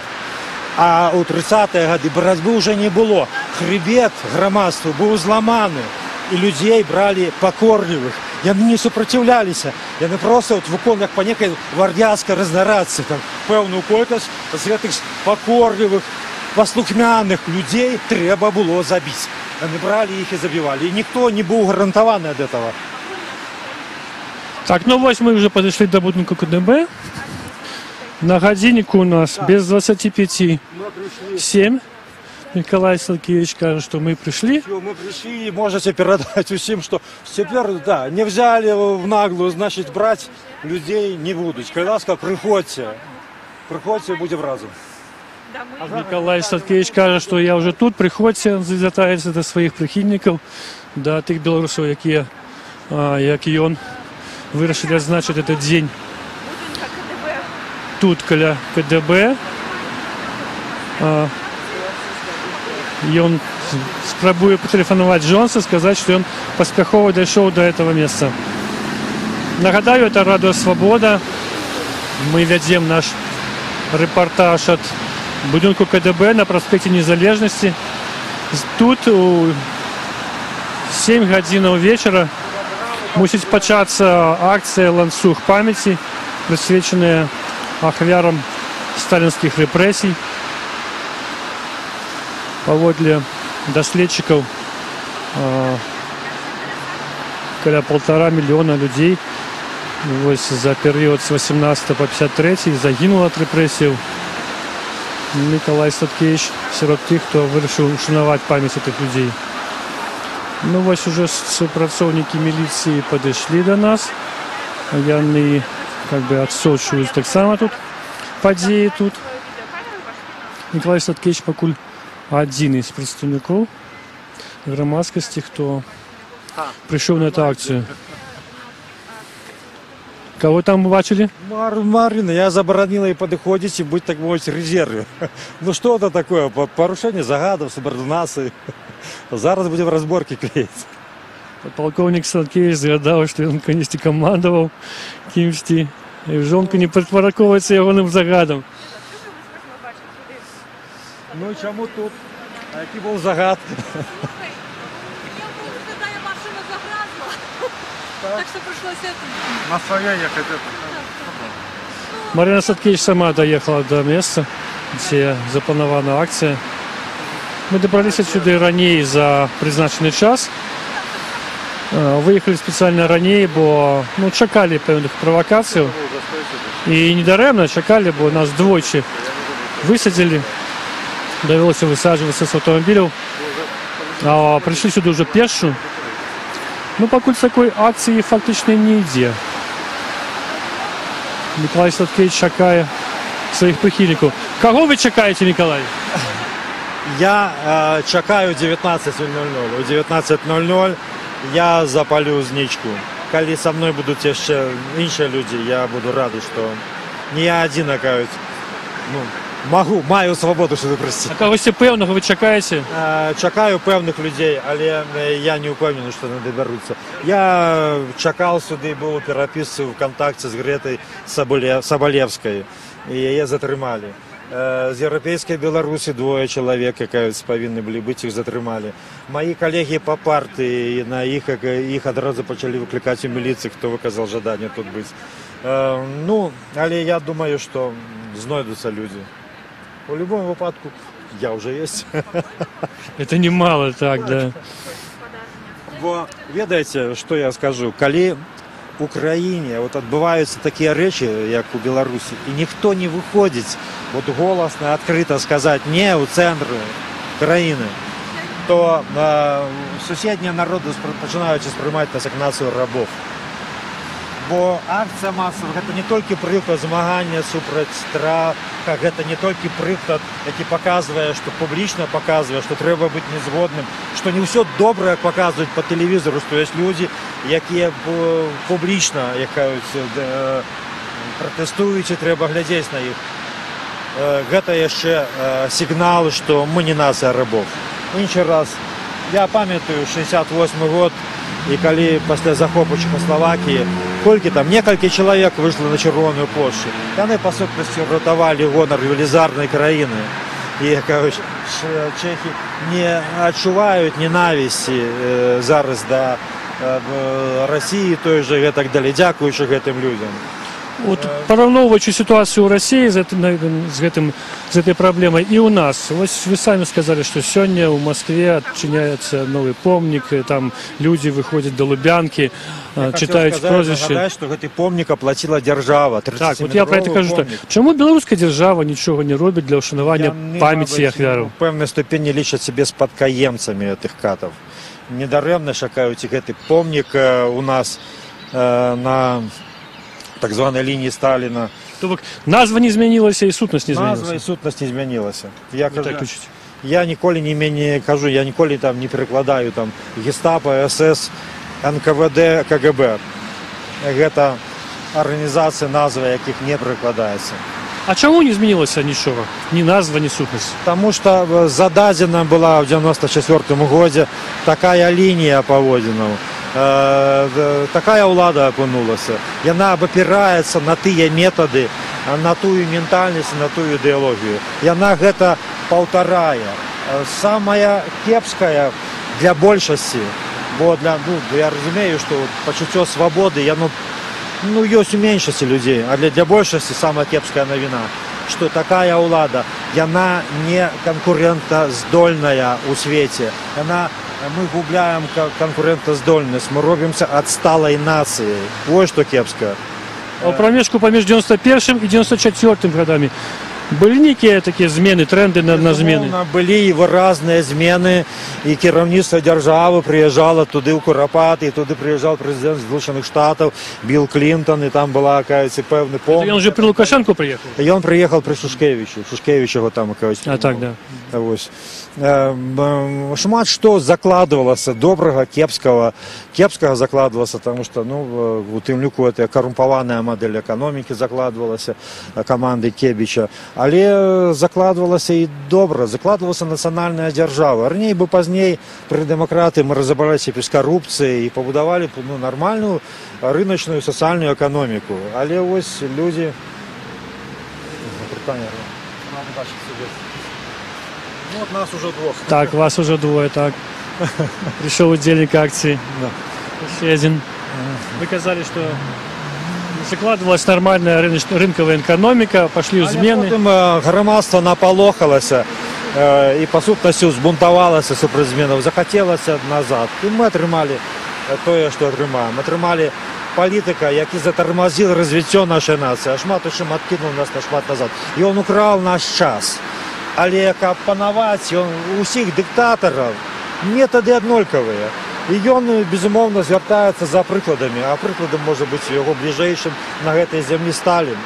А ў 30-е гады барацьбы ўжо не было. Хрыбет грамадству быў зламаны. І людзей бралі пакорлівых. Яны не супраціўляліся. Яны проста вот выконвалі, як па некай вар'яцкай разнарадцы, там, пэўную колькасць з гэтых пакорлівых, паслухмяных людзей трэба было забіць. Яны бралі іх і забівалі. І ніхто не быў гарантаваны ад этого. Так, ну вось мы ўжо падышлі да будынку КДБ. На гадзінніку у нас без 25:07. Мікалай Статкевіч кажа, што мы прыйшлі. Всё, мы пришли, и можете передать усім, что теперь, да, не взяли в наглую, значит, брать людей не будут. Калі ласка, прыходзьце. Прыходзьце, будзем разам. Да, мы Мікалай Статкевіч кажа, што я ўжо тут, прыходзьце, звяртаецца да сваіх прыхільнікаў, да тых беларусаў, якія, як і ён, вырашылі адзначыць этот дзень будынка КДБ. Тут каля КДБ. Ён спрабуе патэлефанаваць жонцы, сказаць, што ён паспяхова дайшоў до этого месца. Нагадаю, это Радыё Свабода. Мы вядзем наш рэпартаж ад будынку КДБ на праспекце Незалежнасці. Тут у 7 гадзінаў вечара мусіць пачацца акцыя «Ланцуг памяці», прысвечаная ахвярам сталінскіх рэпрэсій. Паводле даследчыкаў, каля 1,5 мільёна людзей вось за перыяд з 18 по 53 загінула ад рэпрэсіяў. Мікалай Статкевіч сярод тых, хто вырашыў ушанаваць памяць гэтых людзей. Ну вось ужо супрацоўнікі міліцыі падышлі да нас. Яны как бы адсочваюць таксама тут падзеі тут. Мікалай Статкевіч пакуль адзін з прадстаўнікоў грамадскасці, хто прыйшоў на эту акцыю. Каго там бачылі? Марина, я забараніла і падыходзіць і быць, так мовіць, рэзерве. Ну что это такое? Парушэнне загадаў, субардынацыі. Зараз будзем разборки клеить. Падпалкоўнік Статкевіч згадаў, што ён калісьці камандаваў кімсьці. І жонка не падпарадкоўваецца ягоным загадам. Ну чаму тут? А які быў загад? Слухай, я выглядае, машина загрязла. Так что пришлось это. На своей ехать. Марына Статкевіч сама даехала да месца, дзе запланавана акцыя. Мы дабраліся сюды раней за прызначаны час. Выехалі спецыяльна раней, бо, ну, чакалі пэўных правакацый. І недарэмна чакалі, бо нас двойчы высадзілі. Давялося высаджвацца з аўтамабіляў. А прыйшлі сюды ўжо пешшу. Ну, пакуль такой акцыі фактычна не ідзе. Мікалай Статкевіч чакае сваіх прыхільнікаў. Каго вы чакаеце, Мікалай? Я чакаю 19:00. У 19:00 я запалю знічку. Калі са мной будуць яшчэ іншыя людзі, я буду рады, што не я адзін, кажуць, ну, магу, маю свабоду сюды прыйсці. А кагосьці пэўнага вы чакаеце? Чакаю пэўных людзей, але я не ўпэўнены, што яны дабяруцца. Я чакаў сюды, быў у перапісцы ў кантакце з Грэтай Сабалеўскай, і яе затрымалі. З Еўрапейскай Беларусі двое чалавек, якая павінны былі быць, іх затрымалі. Мае калегі па партыі, на іх, іх адразу пачалі выклікаць у міліцыі, хто выказаў жаданне тут быць. Ну, але я думаю, што знойдуцца людзі. У любом выпадку я уже есть. Это немало, так, да. Бо ведаеце, што я скажу, калі у краіне вот адбываюцца такія рэчы, як у Беларусі, і ніхто не выходзіць вот голасна, адкрыта сказаць не ў цэнтры краіны, то суседнія народы пачынаюць успрымаць нас як нацыю рабов. Бо акцыя масавая — гэта не толькі прыклад змагання супраць страха, гэта не толькі прыклад, які паказвае, што публічна паказвае, што трэба быць незгодным, што не ўсё добра, як паказваюць па тэлевізору, што ёсць людзі, якія публічна, як кажуць, пратэстуюць, і трэба глядзець на іх. Гэта яшчэ сігнал, што мы не нацыя рабов. Іншы раз, я памятаю 68 год, і калі пасля захопу Чэхаславакіі, колькі там, некалькі чалавек выйшлі на Чырвоную плошчу. Яны па сутнасці ратавалі гонар велізарнай краіны. І, як кажуць, чэхі не адчуваюць ненавісці зараз да Расіі той жа і так далей, дзякуючы гэтым людзям. Вот параўноўваючы сітуацыю ў Расіі з гэтым, з гэтым, з гэтай праблемай і ў нас. Вось вы самі сказалі, што сёння ў Маскве адчыняецца новы помнік, і там людзі выходзяць да Лубянкі, чытаюць прозвішчы. Нагадаць, што гэты помнік аплаціла дзяржава. Так, вот я пра гэта кажу, што помнік. чаму беларуская дзяржава нічога не робіць для ўшанавання Яны, памяці мабыць, ахвяраў? у пэўнай ступені лічаць сябе спадкаемцамі гэтых катаў. Недарэмна чакаюць і гэты помнік у нас на так званай лініі Сталіна. То бок назва не змянілася і сутнасць не Назва і змянілася. сутнасць не змянілася. Я Вы кажу, так лічыце? я ніколі не мяне кажу, я ніколі там не перакладаю там гестапа, СС, НКВД, КГБ. Гэта арганізацыі, назва якіх не прыкладаецца. А чаму не змянілася нічога? Ні назва, ні сутнасць. Таму што зададзена была ў 94 годзе такая лінія паводзінаў. Такая ўлада апынулася. Яна абапіраецца на тыя метады, на тую ментальнасць, на тую ідэалогію. Яна гэта паўтарае. Самая кепская для большасці, бо для, ну, я разумею, што пачуццё свабоды, яно, ну, ёсць у меншасці людзей, але для большасці самая кепская навіна, што такая ўлада, яна не канкурэнтаздольная ў свеце. Мы губляем канкурэнтаздольнасць, мы робімся адсталай нацыяй. Вось што кепска. А ў прамежку паміж 91 і 94 гадамі Былі нейкія такія змены, тренды на змены? Безумоўна, былі і выразныя змены, і кіраўніцтва дзяржавы прыязджала туды, ў Курапаты, і туды прыязджаў прэзідэнт Злучаных Штатаў Білл Клінтон, і там была, кажаце, пэўны помнік. Ён же пры Лукашэнку прыехаў. Ён прыехаў пры Шушкевічу, Шушкевіч яго там, кажуць. А так, да. Вось. Шмат што закладвалася добрага, кепскага, кепскага закладвалася, таму што, ну, у тым ліку это карумпаваная мадэль эканомікі закладвалася каманды Кебіча, але закладвалася і добра, закладвалася нацыянальная дзяржава. Раней бы пазней пры дэмакратыі мы разабраліся б з карупцыяй і пабудавалі б, ну, нармальную рыначную сацыяльную эканоміку. Але вось людзі. Брытанія, рады бачыць сябе. Ну, от нас уже двох. Так, вас уже двое, так. Прыйшоў удзельнік акцыі. Да. Яшчэ адзін. Вы казалі, што закладывалась нормальная рынкавая эканоміка, пошли Але змены. потым грамадства напалохалася і, па сутнасці, узбунтавалася супраць зменаў, захацелася назад. І мы атрымалі тое, што атрымаем. Атрымалі палітыка, які затармазіў развіццё нашай нацыі, а шмат у чым адкінуў нас на шмат назад. Ён украў наш час. Але каб панаваць, ён усіх дыктатараў метады аднолькавыя. І ён, безумоўна, звяртаецца за прыкладамі, а прыкладам можа быць яго бліжэйшым на гэтай зямлі Сталін.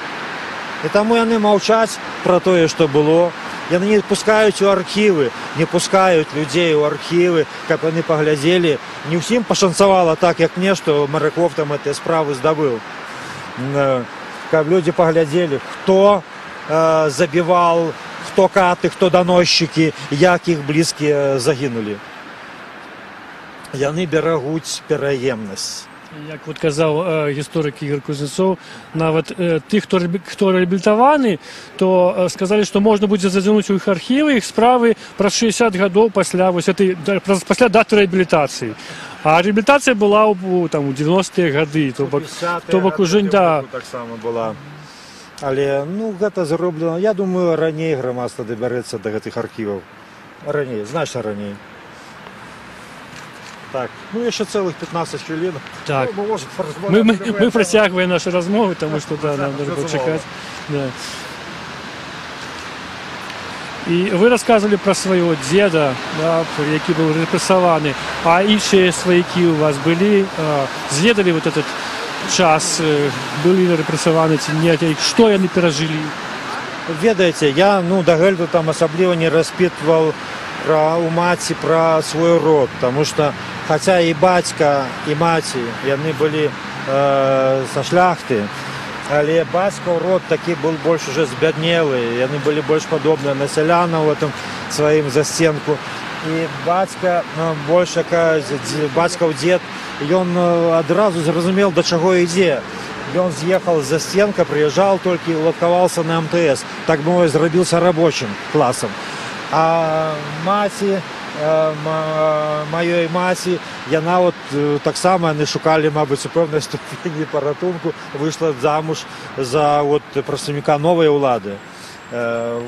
І таму яны маўчаць пра тое, што было. Яны не пускаюць у архівы, не пускаюць людзей у архівы, каб яны паглядзелі. Не ўсім пашанцавала так, як мне, што Мараков там гэтыя справы здабыў. Каб людзі паглядзелі, хто забіваў, хто каты, хто даносчыкі, як іх блізкія загінулі. Яны берагуць пераемнасць. Як вот казаў гісторык Ігор Кузнецоў, нават тых, хто рэабілітаваны, то сказалі, што можна будзе зазірнуць у іх архівы, іх справы праз 60 гадоў пасля вось этой, да, пасля даты рэабілітацыі. А рэабілітацыя была там, у 90-е гады, то бок, 50-е то бок гады уже, да. Таксама была. Але, ну, гэта зроблена, я думаю, раней грамадства дабярэцца да гэтых архіваў. Раней, значна раней. Так, ну, яшчэ цэлых 15 хвілін. Так. Ну, мы можем Мы працягваем нашы размовы, таму што, да, нам трэба Безумоўна. чакаць. Да. І вы расказвалі пра свайго дзеда, да, які быў рэпрэсаваны, а іншыя сваякі у вас былі, зведалі вот этот час, былі рэпрэсаваны ці не, і што яны перажылі? Ведаеце, я, ну, дагэтуль там асабліва не распытваў пра у маці пра свой род, таму што хаця і бацька, і маці яны былі са шляхты, але бацькаў род такі был больш уже збяднелы, яны былі больш падобныя на сялянаў в этом сваім засценку. І бацька, ну, больш якая бацькаў дзед, ён адразу зразумеў, да чаго ідзе. Ён з'ехал з застенка, прыязджаў толькі, уладкаваўся на МТС, так бы мовіць, зрабіўся рабочым класам. А маці, маёй маці, яна от таксама, яны шукалі, мабыць, у пэўнай ступені паратунку, выйшла замуж за от прадстаўніка новай улады.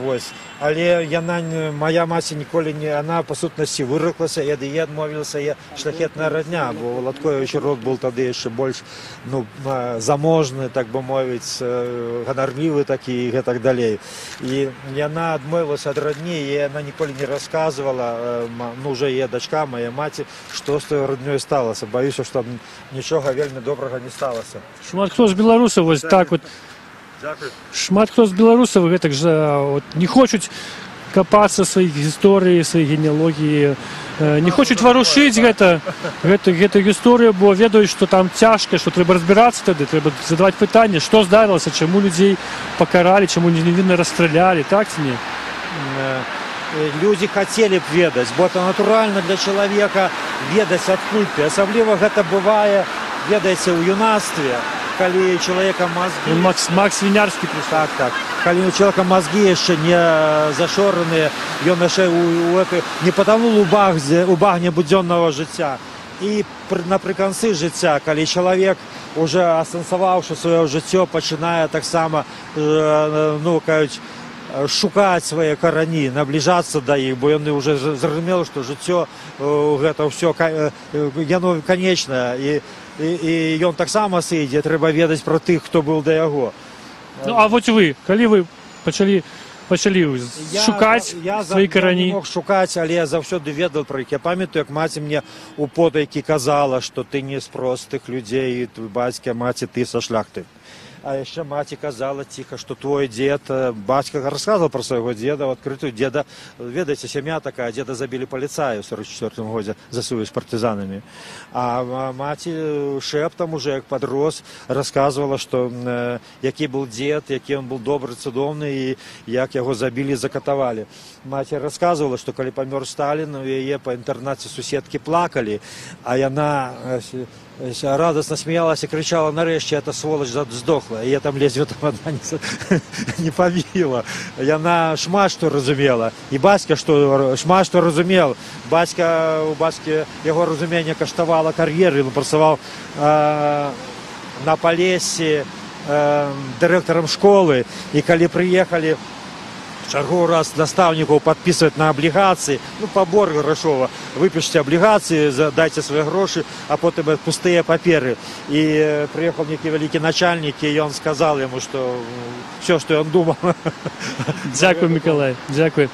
Вось. Але яна, моя маці ніколі не, она па сутнасці выраклася і ад яе адмовілася яе шляхетная радня, бо Валадкович род был тады яшчэ больш, ну, заможны, так бы мовіць, ганарлівы такі і гэтак далей. І яна адмовілася ад радні, і яна ніколі не расказвала, ну, уже яе дачка, моя маці, што з той раднёй сталася. Баюся, што нічога вельмі добрага не сталася. Шмат хто з беларусаў вось так вот. Дзякуй. Шмат хто з беларусаў гэтак жа от, не хочуць капацца сваіх гісторыі, сваёй генеалогіі, не хочуць варушыць гэту гісторыю, бо ведаюць, што там цяжка, што трэба разбірацца тады, трэба задаваць пытанне, што здарылася, чаму людзей пакаралі, чаму невінна расстралялі, так ці не? Людзі хацелі б ведаць, бо это натуральна для чалавека ведаць, адкуль ты. Асабліва гэта бывае, ведаеце, ў юнацтве, калі чалавека мазгі. Макс Вінярскі прыйшоў. Так. Калі у чалавека мазгі яшчэ не зашораныя, ён яшчэ не патанул у багне будзённага жыцця. І напрыканцы жыцця, калі чалавек, уже асэнсаваўшы сваё жыццё, пачынае таксама, ну, кажуць, шукаць свае карані, набліжацца да іх, бо яны уже зразумелі, што жыццё, гэта ўсё яно канечнае, і ён таксама сыдзе, трэба ведаць пра тых, хто быў да яго. Ну, а вот вы, калі вы пачалі пачалі шукаць свае карані? Я не мог шукаць, але я заўсёды ведаў пра іх. Я памятаю, як маці мне у потайкі казала, што ты не з простых людзей, і твой бацька, маці, ты са шляхты. А яшчэ маці казала ціха, што твой дзед, бацька расказваў пра свайго дзеда, адкрытую дзеда, ведаеце, сям'я такая, дзеда забілі паліцаі ў 44 годзе за сувязь з партызанамі. А маці шэптам уже, як падрос, расказвала, што які был дзед, які ён был добры, цудоўны, і як яго забілі, закатавалі. Маці расказвала, што калі памёр Сталін, у яе па інтэрнаце суседкі плакалі, а яна радостно смеялась и кричала: нарэшце эта сволочь сдохла. И я там лезвие там одна не побила. Яна шмат што разумела. І бацька што, шмат што разумел. Бацька, у бацькі яго разуменне каштавала кар'еры. Ён працаваў на Палесе дырэктарам школы. І калі прыехалі чарговы раз настаўнікаў падпісваць на аблігацыі, ну, пабор грашова, выпішце аблігацыі, дайце свае грошы, а потым пустыя паперы. І прыехаў нейкі вялікі начальнік, і ён сказал яму, што всё, што ён думаў. Дзякуй, Мікалай, дзякуй.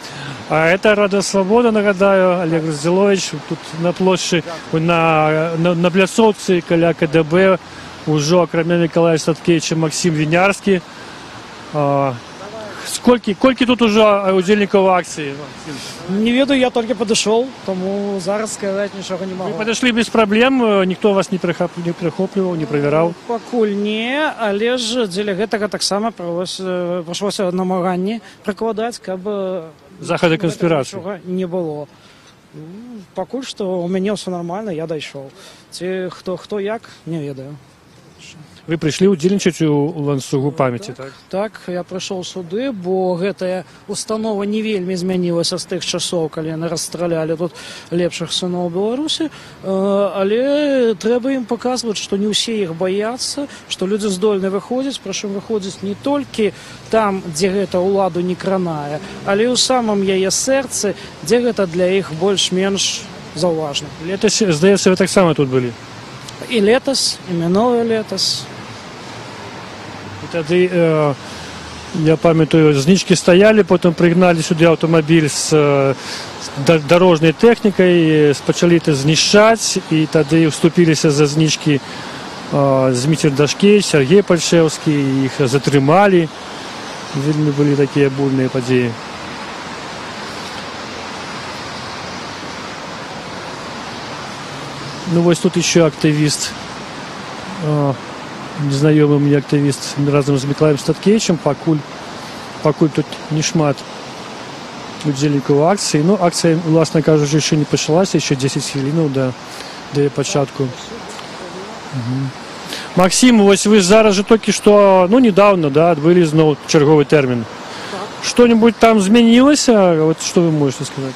А это Радыё Свабода, нагадаю, Алег Груздзіловіч, тут на плошчы, на пляцоўцы каля КДБ ўжо акрамя Мікалая Статкевіча Максім Вінярскі. Колькі тут ужо удзельнікаў акцыі? Не ведаю, я толькі падышоў, таму зараз сказаць нічога не Вы магу. падышлі без праблем, ніхто вас не прыхопліваў, не правяраў? Пакуль не, але ж дзеля гэтага таксама прыйшлося намаганні прыкладаць, каб Захады канспірацыі. нічога не было. Пакуль што ў мяне ўсё нармальна, я дайшоў. Ці хто як, не ведаю. Вы прыйшлі ўдзельнічаць у ланцугу памяці, так? Так, я прыйшоў сюды, бо гэтая установа не вельмі змянілася з тых часоў, калі яны расстралялі тут лепшых сыноў Беларусі. Але трэба ім паказваць, што не ўсе іх баяцца, што людзі здольны выходзіць, прычым выходзіць не толькі там, дзе гэта ўладу не кранае, але і ў самым яе сэрцы, дзе гэта для іх больш-менш заўважна. Летась, здаецца, вы таксама тут былі? І летась, і мінулы летась. І тады, я памятаю, знічкі стаялі, потым прыгналі сюды аўтамабіль з дарожнай тэхнікай, пачалі это знішчаць, і тады ўступіліся за знічкі Зміцер Дашкевіч, Сяргей Пальчэўскі, іх затрымалі. Вельмі былі такія бурныя падзеі. Вось тут еще актывіст, незнаёмы мне актывіст разам з Мікалаем Статкевічам, пакуль тут не шмат удзельнікаў акцыі. Акцыя, уласна кажучы, яшчэ не пачалася, яшчэ 10 хвілінаў да яе пачатку. Максім, вось вы зараз же толькі што, недавно, да, адбылі зноў чарговы тэрмін. Што-нибудь там змянілася? Вот што вы можете сказаць?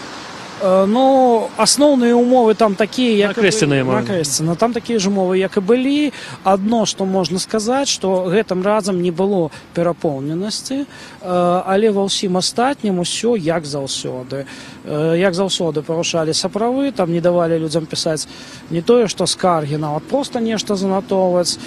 Асноўныя умовы там такія, як На Акрэсціна, я і былі. маю. На Акрэсціна. Там такія ж умовы, як і былі. Адно, што можна сказаць, што гэтым разам не было перапоўненасці, але ва ўсім астатнім усё як заўсёды. Як заўсёды парушаліся правы, там не давалі людзям пісаць не тое, што скаргі, нават проста нешта занатоўваць.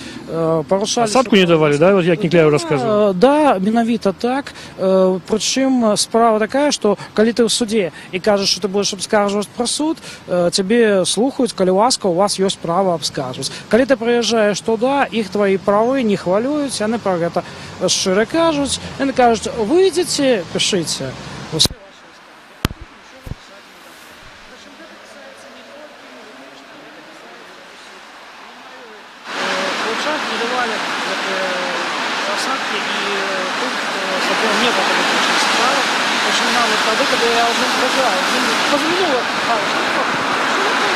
Парушаліся Асадку не давалі, да? Вот як Някляеў расказваў. Да, менавіта так. Прычым справа такая, што калі ты ў суде і кажаш, што ты будзеш абскарджваць пра суд, цябе слухаюць, калі ласка, у вас ёсць права абскарджваць. Калі ты прыязджаеш туда, іх твои правы не хвалююць, яны пра гэта шчыра кажуць, яны кажуць, выйдзеце, пішыце. Усе вашы скаргі. Прычым гэта касаецца не толькі юрыдычна, гэта касаецца ўсіх. Вучах не давалі асадкі і тым, хто сапраўды не па палітычных справах. Прычым нават тады, калі я ўжо прыязджаю, пазмінула, а, што такое? Што такое?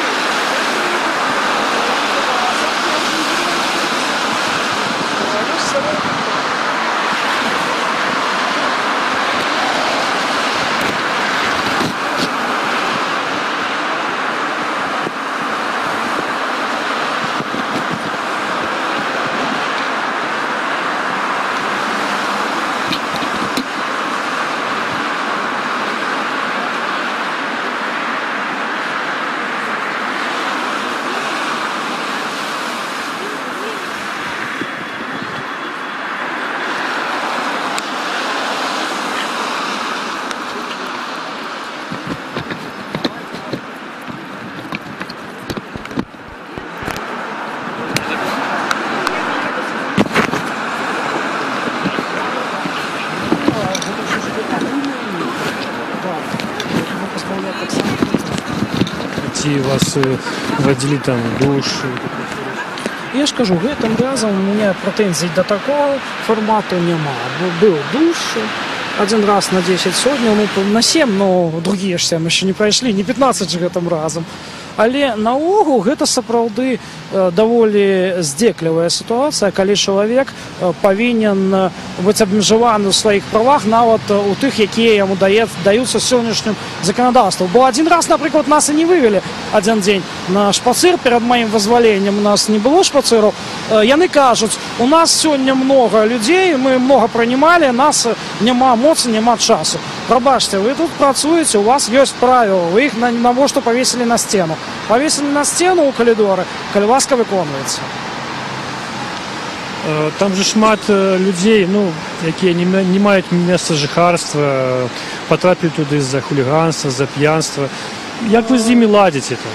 Асадкі я ўжо не знаю. Ці вас вадзілі там у душ? Я ж кажу, гэтым разам у мяне прэтэнзій да такого фармату няма. Бо быў душ один раз на 10 сёння, ну, на 7, но другие ж 7 еще не прайшлі, не 15 же гэтым разам. Але наогул гэта сапраўды даволі здзеклівая сітуацыя, калі чалавек павінен быць абмежаваны ў сваіх правах, нават у тых, якія яму даюцца сённяшнім заканадаўствам. Бо адзін раз, напрыклад, нас і не вывелі адзін дзень на шпацыр перад маім вызваленнем, у нас не было шпацыру. Яны кажуць: «У нас сёння много людзей, мы много прынімалі, нас няма моцы, няма часу». Прабачце, вы тут працуеце, у вас ёсць правила, вы іх навошта павесілі на сцену? Павесілі на сцену ў калідоры, калі ласка, выконваецца. Там же шмат людзей, ну, якія не маюць месца жыхарства, патрапілі туды з-за хуліганства, з-за п'янства. Як вы з імі ладзіце там?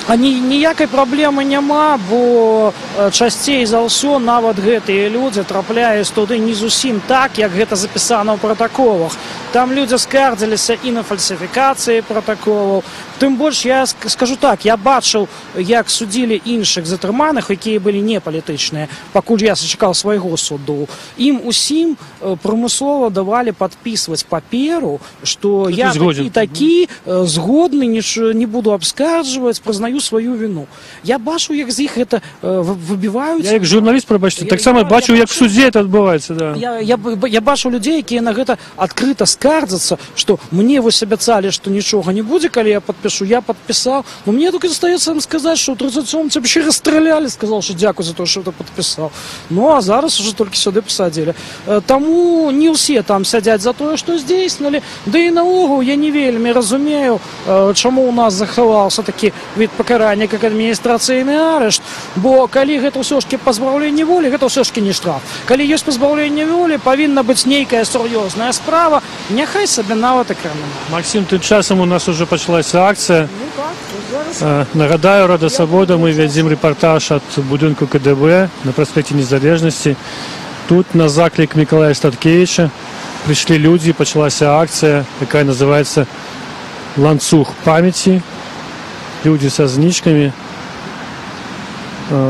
А ніякай праблемы няма, бо часцей за ўсё нават гэтыя людзі трапляюць туды не зусім так, як гэта запісана ў пратаколах. Там людзі скардзіліся і на фальсіфікацыі пратаколаў. Тым больш, я скажу так, я бачыў, як судзілі іншых затрыманых, якія былі не палітычныя, пакуль я сачакаў свайго суду. Ім усім прымусова давалі падпісваць паперу, што Што ты я згодзен. такі, такі згодны, не буду абскарджваць, прызнаю сваю віну. Я бачу, як з іх гэта выбіваюць. Я як журналіст, прабачце, таксама бачу, я як в судзе это адбываецца, да. Я бачу людзей, якія на гэта адкрыта скардзяцца, што мне вось абяцалі, што нічога не будзе, калі я падпішу, я падпісаў. Но мне только застаецца им сказаць, што ў 37 тебя вообще расстреляли, сказал, что дзякуй за то, что ты падпісаў. Ну а зараз уже толькі сюды пасадзілі. Таму не ўсе там сядзяць за тое, што здзейснілі. Да і наогул я не вельмі разумею, чаму у нас захаваўся такі від пакарання, как адміністрацыйны арышт, бо калі гэта ўсё ж таки пазбаўленне волі, гэта ўсё ж таки не штраф. Калі ёсць пазбаўленне волі, павінна быць нейкая сур'ёзная справа, няхай сабе нават і крымінал. Максім, тым часам у нас уже пачалася акцыя. Ну так, зараз. Нагадаю, Радыё Свабода, мы вядзем рэпартаж ад будынку КДБ на праспекце Незалежнасці. Тут на заклік Мікалая Статкевіча прыйшлі людзі, пачалася акцыя, якая называецца «Ланцуг памяці». Людзі са знічкамі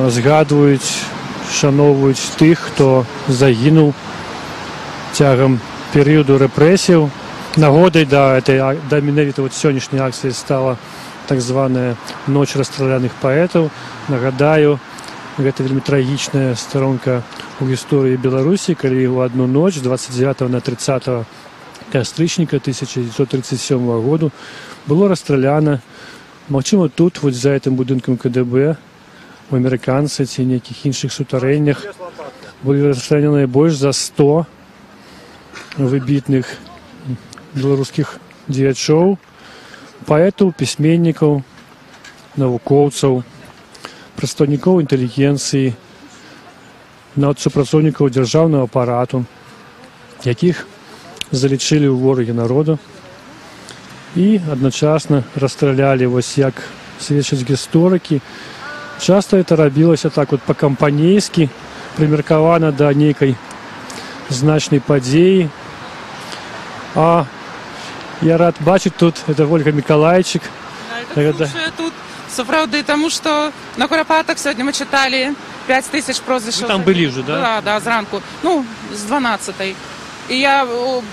згадваюць, шаноўваюць тых, хто загінуў цягам перыяду рэпрэсіяў. Нагодай да менавіта вот сённяшняй акцыі стала так званая «Ноч расстраляных паэтаў». Нагадаю, гэта вельмі трагічная старонка ў гісторыі Беларусі, калі ў адну ноч з 29 на 30 кастрычніка 1937 году было расстраляна, магчыма, тут, вот за гэтым будынкам КДБ, у амерыканцы ці нейкіх іншых сутарэннях былі расстраляныя больш за 100 выбітных беларускіх дзеячоў, паэтаў, пісьменнікаў, навукоўцаў, прадстаўнікоў інтэлігенцыі, нават супрацоўнікаў дзяржаўнага апарату, якіх залічылі ў ворагі народу і адначасна расстралялі, вось як сведчаць гісторыкі. Часта это рабілася так вот па-кампанейскі, прымеркавана да нейкай значнай падзеі. А я рад бачыць тут, это Вольга Мікалайчык. Да, слушаю тут сапраўды, таму што на Курапатах сёння мы чыталі 5000 прозвішчаў. Вы там былі ўжо, да? Да, зранку. Ну, з 12. І я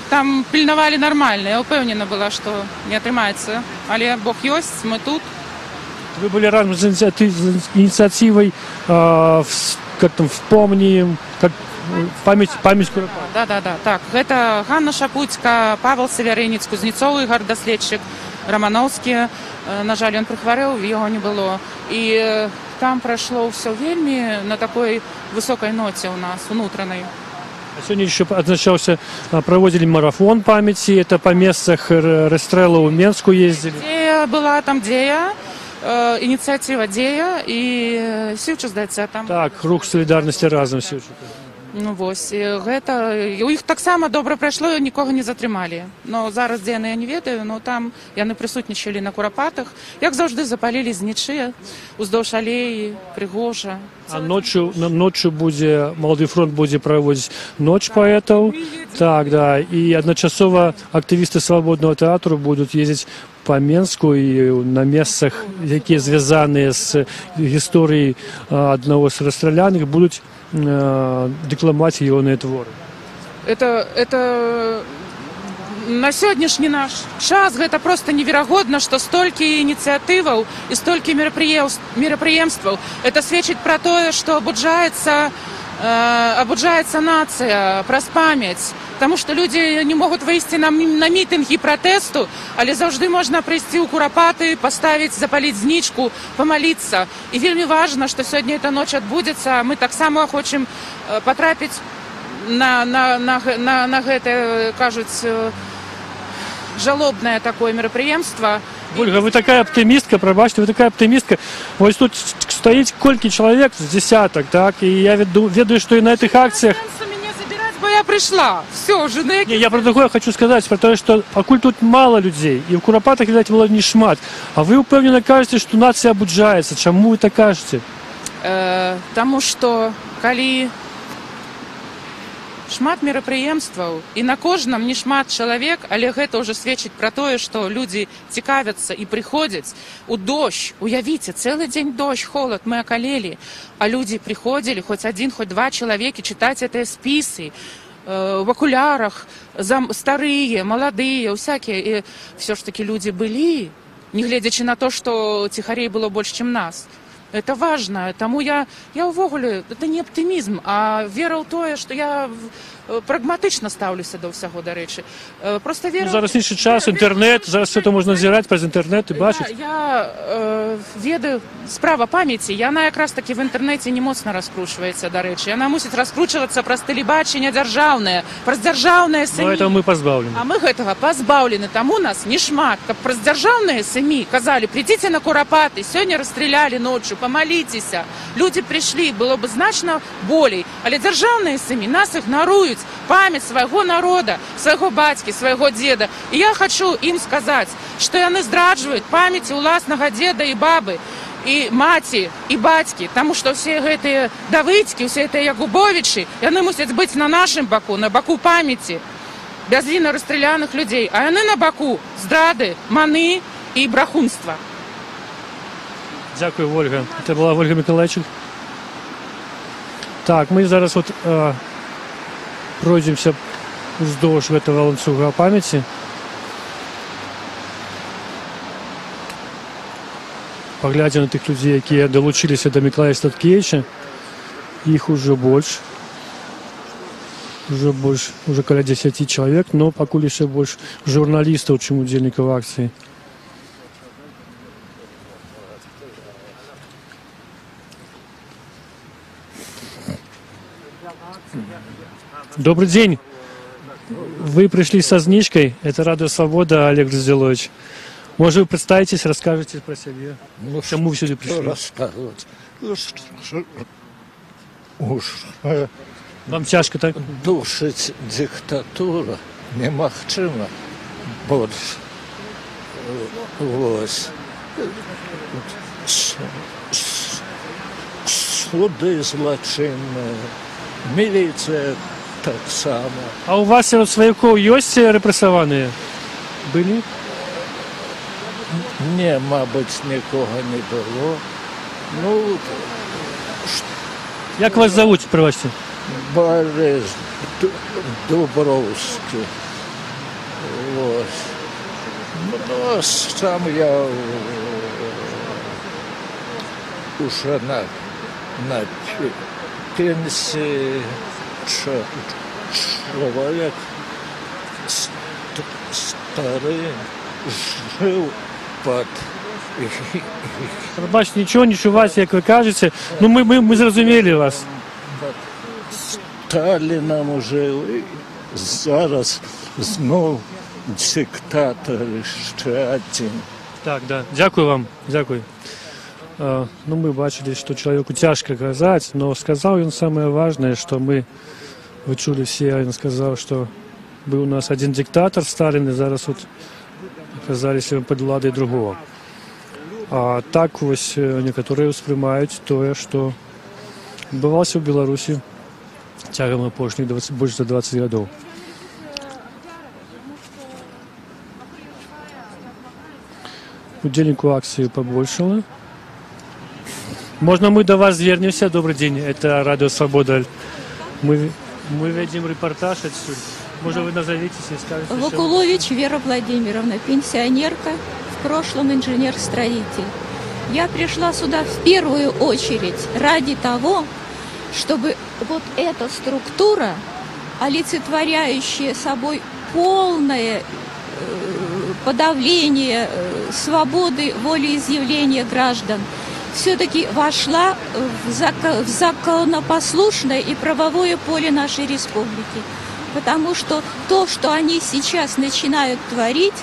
там пільнавалі нармальна. Я ўпэўнена была, што не атрымаецца. Але Бог ёсць, мы тут. Вы былі разам з ініцыятывай, как там, вспомним, как память Курапат. Да, так. Гэта Ганна Шапуцька, Павел Севярынец, Кузнецоў Ігар, даследчык, Раманоўскі. На жаль, ён прыхварэў, яго не было. І там прайшло ўсё вельмі на такой высокай ноце ў нас, унутранай. А сёння еще адзначаўся, праводзілі марафон памяці, это па месцах расстрэлаў у Менску ездзілі. Дзея была там, Дзея, ініцыятыва Дзея і Сіўчык, здаецца, там. Так, рух салідарнасці «Разам» Сіўчыка. Ну вось, і гэта у іх таксама добра прайшло, нікога не затрымалі. Но зараз, дзе яны, я не ведаю, но там яны прысутнічалі на Курапатах. Як заўжды, запалілі знічы уздоўж алеі, прыгожа. А ноччу будзе Малады фронт будзе праводзіць Ноч паэтаў. Так, да. І адначасова актывісты Свабоднага тэатру будуць ездзіць па Менску і на месцах, якія звязаныя з гісторыяй аднаго з расстраляных, будуць дэкламаваць ягоныя творы. Это на сённяшні наш час гэта просто неверагодна, што столькі ініцыятываў і столькі мерапрыемстваў. Это сведчыць пра тое, што абуджаецца нацыя праз памяць. Таму што людзі не могуць выйсці на мітынгі пратэсту, але заўжды можна прыйсці ў Курапаты, паставіць, запаліць знічку, памаліцца. І вельмі важна, што сёння эта ноч адбудзецца. Мы таксама хочам патрапіць на гэтае, кажуць, жалобнае такое мерапрыемства. Вольга, вы такая аптымістка, прабачце, вы такая аптымістка. Вось тут стаіць колькі чалавек, з десятак, так? І я ведаю, што і на гэтых акцыях. Сэнсу мяне забіраць, бо я прыйшла. Все уже, ну, Не, я про другое хочу сказаць, про тое, што пакуль тут мала людзей, і ў Курапатах, відаць, было не шмат. А вы ўпэўнена кажаце, што нацыя абуджаецца. Чаму вы так кажаце? Таму што калі шмат мерапрыемстваў і на кожным не шмат чалавек, але гэта ўжо сведчыць пра тое, што людзі цікавяцца і прыходзяць у дождж. Уявіце, цэлы дзень дождж, холод, мы акалелі, а людзі прыходзілі, хоць адзін, хоць два чалавекі, чытаць гэтыя спісы в акулярах, старыя, маладыя, усякія, і все ж таки людзі былі, нягледзячы на то, што ціхарей было больш, чым нас. Это важно. Таму я ўвогуле, это не аптымізм, а вера ў тое, што я прагматычна стаўлюся да ўсяго, дарэчы. Просто вера. Ну, зараз іншы час, інтэрнэт, зараз все это можна назіраць праз інтэрнэт і бачыць. Я ведаю, справа памяці, яна якраз таки в інтэрнэце не моцна раскручваецца, дарэчы. Яна мусіць раскручвацца праз тэлебачанне дзяржаўнае, праз дзяржаўныя Но СМІ. этого мы пазбаўлены. А мы гэтага пазбаўлены, таму нас не шмат. Каб праз дзяржаўныя СМІ казалі: «Придите на Курапаты, сёння расстреляли ночью, памаліцеся». Людзі прыйшлі, было бы значна болей. Але дзяржаўныя СМІ нас ігнаруюць, памяць свайго народа, свайго бацькі, свайго деда. І я хочу ім сказаць, што яны здраджваюць памяці ўласнага деда і бабы, і маці, і бацькі, таму што ўсе гэтыя Давыдзькі, усе гэтыя Якубовічы, яны мусяць быць на нашым баку, на баку памяці бязвінна расстраляных людзей, а яны на баку здрады, маны і брахунства. Дзякую, Вольга. Это была Вольга Мікалайчык. Так, мы зараз вот пройдземся уздоўж гэтага ланцуга памяці. Паглядзім на тых людзей, якія далучыліся да Мікалая Статкевіча. Іх ужо больш. Уже больш, уже каля 10 чалавек, но пакуль яшчэ больш журналістаў, чым удзельнікаў акцыі. Добрый день. Вы пришли со знічкай. Это Радио Свобода, Олег Груздзілович. Может, вы представитесь, расскажете про себя? Ну, Чаму вы сюда что пришли? Рассказывать? Ну, уж Вам цяжка, так? душыць диктатура немагчыма больш. Вось. Суды злачынныя, міліцыя таксама. А у вас сярод сваякоў ёсць рэпрэсаваныя? Былі? Не, мабыць, нікога не было. Ну, Як вас завуць, прабачце? Борис Дубровский. Вот. Ну, а сам я уже на пенсии, человек старый, жил под Прабачце, нічога не чуваць, як вы кажаце. Ну, мы зразумелі вас. Сталином жил. І зараз знов диктатор ще один. Так, да. Дзякую вам. Дзякую. Ну, мы бачылі, што чалавеку цяжка казаць, но сказаў ён самае важнае, што мы вы чулі все, ён сказаў, што быў у нас адзін дыктатар Сталін, і зараз вот аказаліся пад уладай другого. А так вось некаторыя ўспрымаюць тое, што адбывалася ў Беларусі цягам апошніх 20, больш за 20 гадоў. Удзельнікаў акцыі пабольшала. Можна мы да вас звернемся? Добрый день, это Радио Свобода. Мы ведем репортаж отсюда. Может, вы назовитесь и скажете? Вакулович Вера Владимировна, пенсионерка, в прошлом инженер-строитель. Я пришла сюда в первую очередь ради того, чтобы вот эта структура, олицетворяющая собой полное подавление свободы волеизъявления граждан, все-таки вошла в законопослушное и правовое поле нашей республики. Потому что то, что они сейчас начинают творить,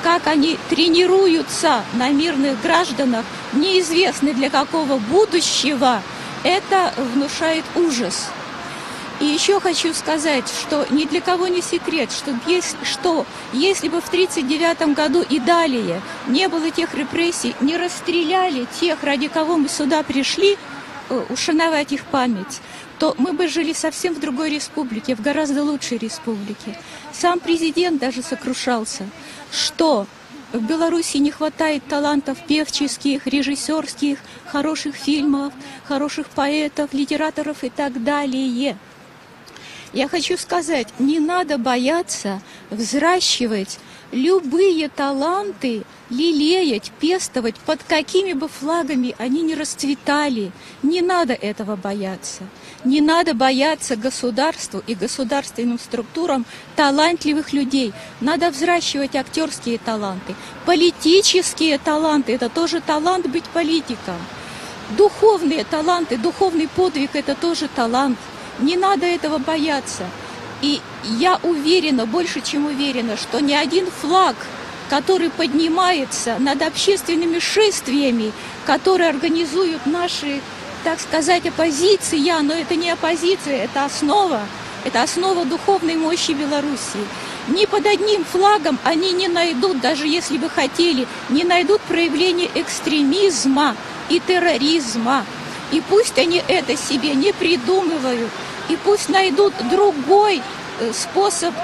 как они тренируются на мирных гражданах, неизвестно для какого будущего, это внушает ужас. И еще хочу сказать, что ни для кого не секрет, что если бы в 1939 году и далее не было тех репрессий, не расстреляли тех, ради кого мы сюда пришли, ушановать их память, то мы бы жили совсем в другой республике, в гораздо лучшей республике. Сам президент даже сокрушался, что в Беларуси не хватает талантов певческих, режиссерских, хороших фильмов, хороших поэтов, литераторов и так далее. Я хочу сказать, не надо бояться взращивать любые таланты, лелеять, пестовать, под какими бы флагами они ни расцветали. Не надо этого бояться. Не надо бояться государству и государственным структурам талантливых людей. Надо взращивать актерские таланты, политические таланты. Это тоже талант быть политиком. Духовные таланты, духовный подвиг – это тоже талант. Не надо этого бояться. И я уверена, больше чем уверена, что ни один флаг, который поднимается над общественными шествиями, которые организуют наши, так сказать, оппозиция, но это не оппозиция, это основа духовной мощи Белоруссии. Ни под одним флагом они не найдут, даже если бы хотели, не найдут проявления экстремизма и терроризма. И пусть они это себе не придумывают, и пусть найдут другой способ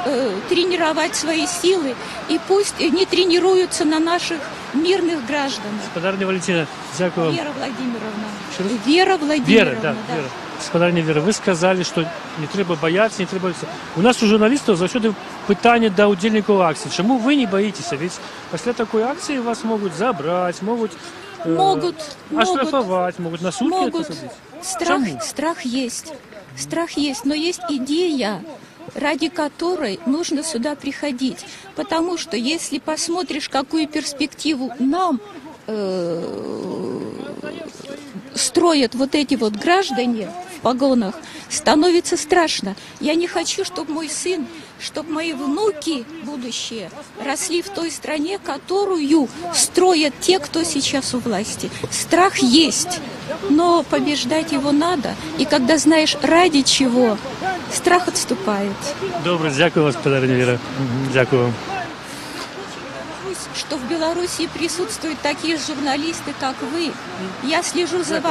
тренировать свои силы, и пусть не тренируются на наших мирных гражданах. Спадарыня Валентина, дзякую вам. Вера Владимировна. Еще раз? Вера Владимировна. Вера, да, да. Вера. Спадарыня Вера, вы сказалі, што не трэба баяцца, не трэба... У нас у журналістаў заўсёды пытанне да ўдзельнікаў акцыі. Чаму вы не баіцеся? Ведь пасля такой акцыі вас могуць забраць, могуць... Могут, оштрафовать, могут на сутки могут. посадить. Страх, Чему? страх есть. Страх есть, но есть идея, ради которой нужно сюда приходить. Потому что если посмотришь, какую перспективу нам строят вот эти вот граждане в погонах, становится страшно. Я не хочу, чтобы мой сын, чтобы мои внуки будущие росли в той стране, которую строят те, кто сейчас у власти. Страх есть, но побеждать его надо. И когда знаешь, ради чего, страх отступает. Добра, дзякую вам, спадарыня Вера. Дзякую вам. Что в Беларуси присутствуют такие журналисты, как вы. Я слежу за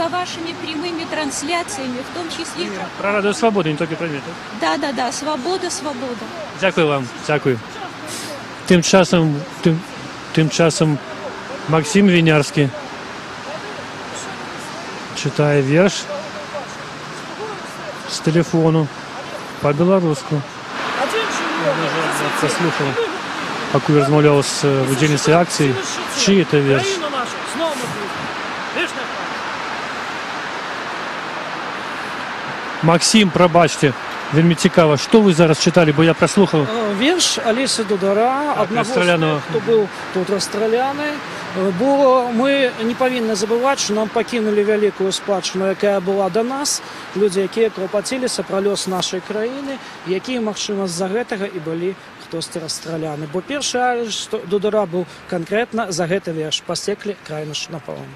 вашими прямыми трансляциями, в том числе... Про Радио Свободу, не только про меня. Да, да, да, свобода, свобода. Дзякую вам, дзякую. Тым часам Максім Вінярскі чытае верш з тэлефону па-беларуску. Паслухаў, пакуль размаўляў з удзельніцай акцыі, чый это верш. Максім, прабачце, вельмі цікава, што вы зараз чыталі, бо я праслухаў. Верш Алеся Дудара, аднаго з тых, хто быў тут расстраляны. Бо мы не павінны забываць, што нам пакінулі вялікую спадчыну, якая была да нас, людзі, якія клапаціліся пра лёс нашай краіны, якія, магчыма, з-за гэтага і былі хтосьці расстраляны. Бо першы арышт Дудара быў канкрэтна за гэты верш. Пасеклі край наш напалам.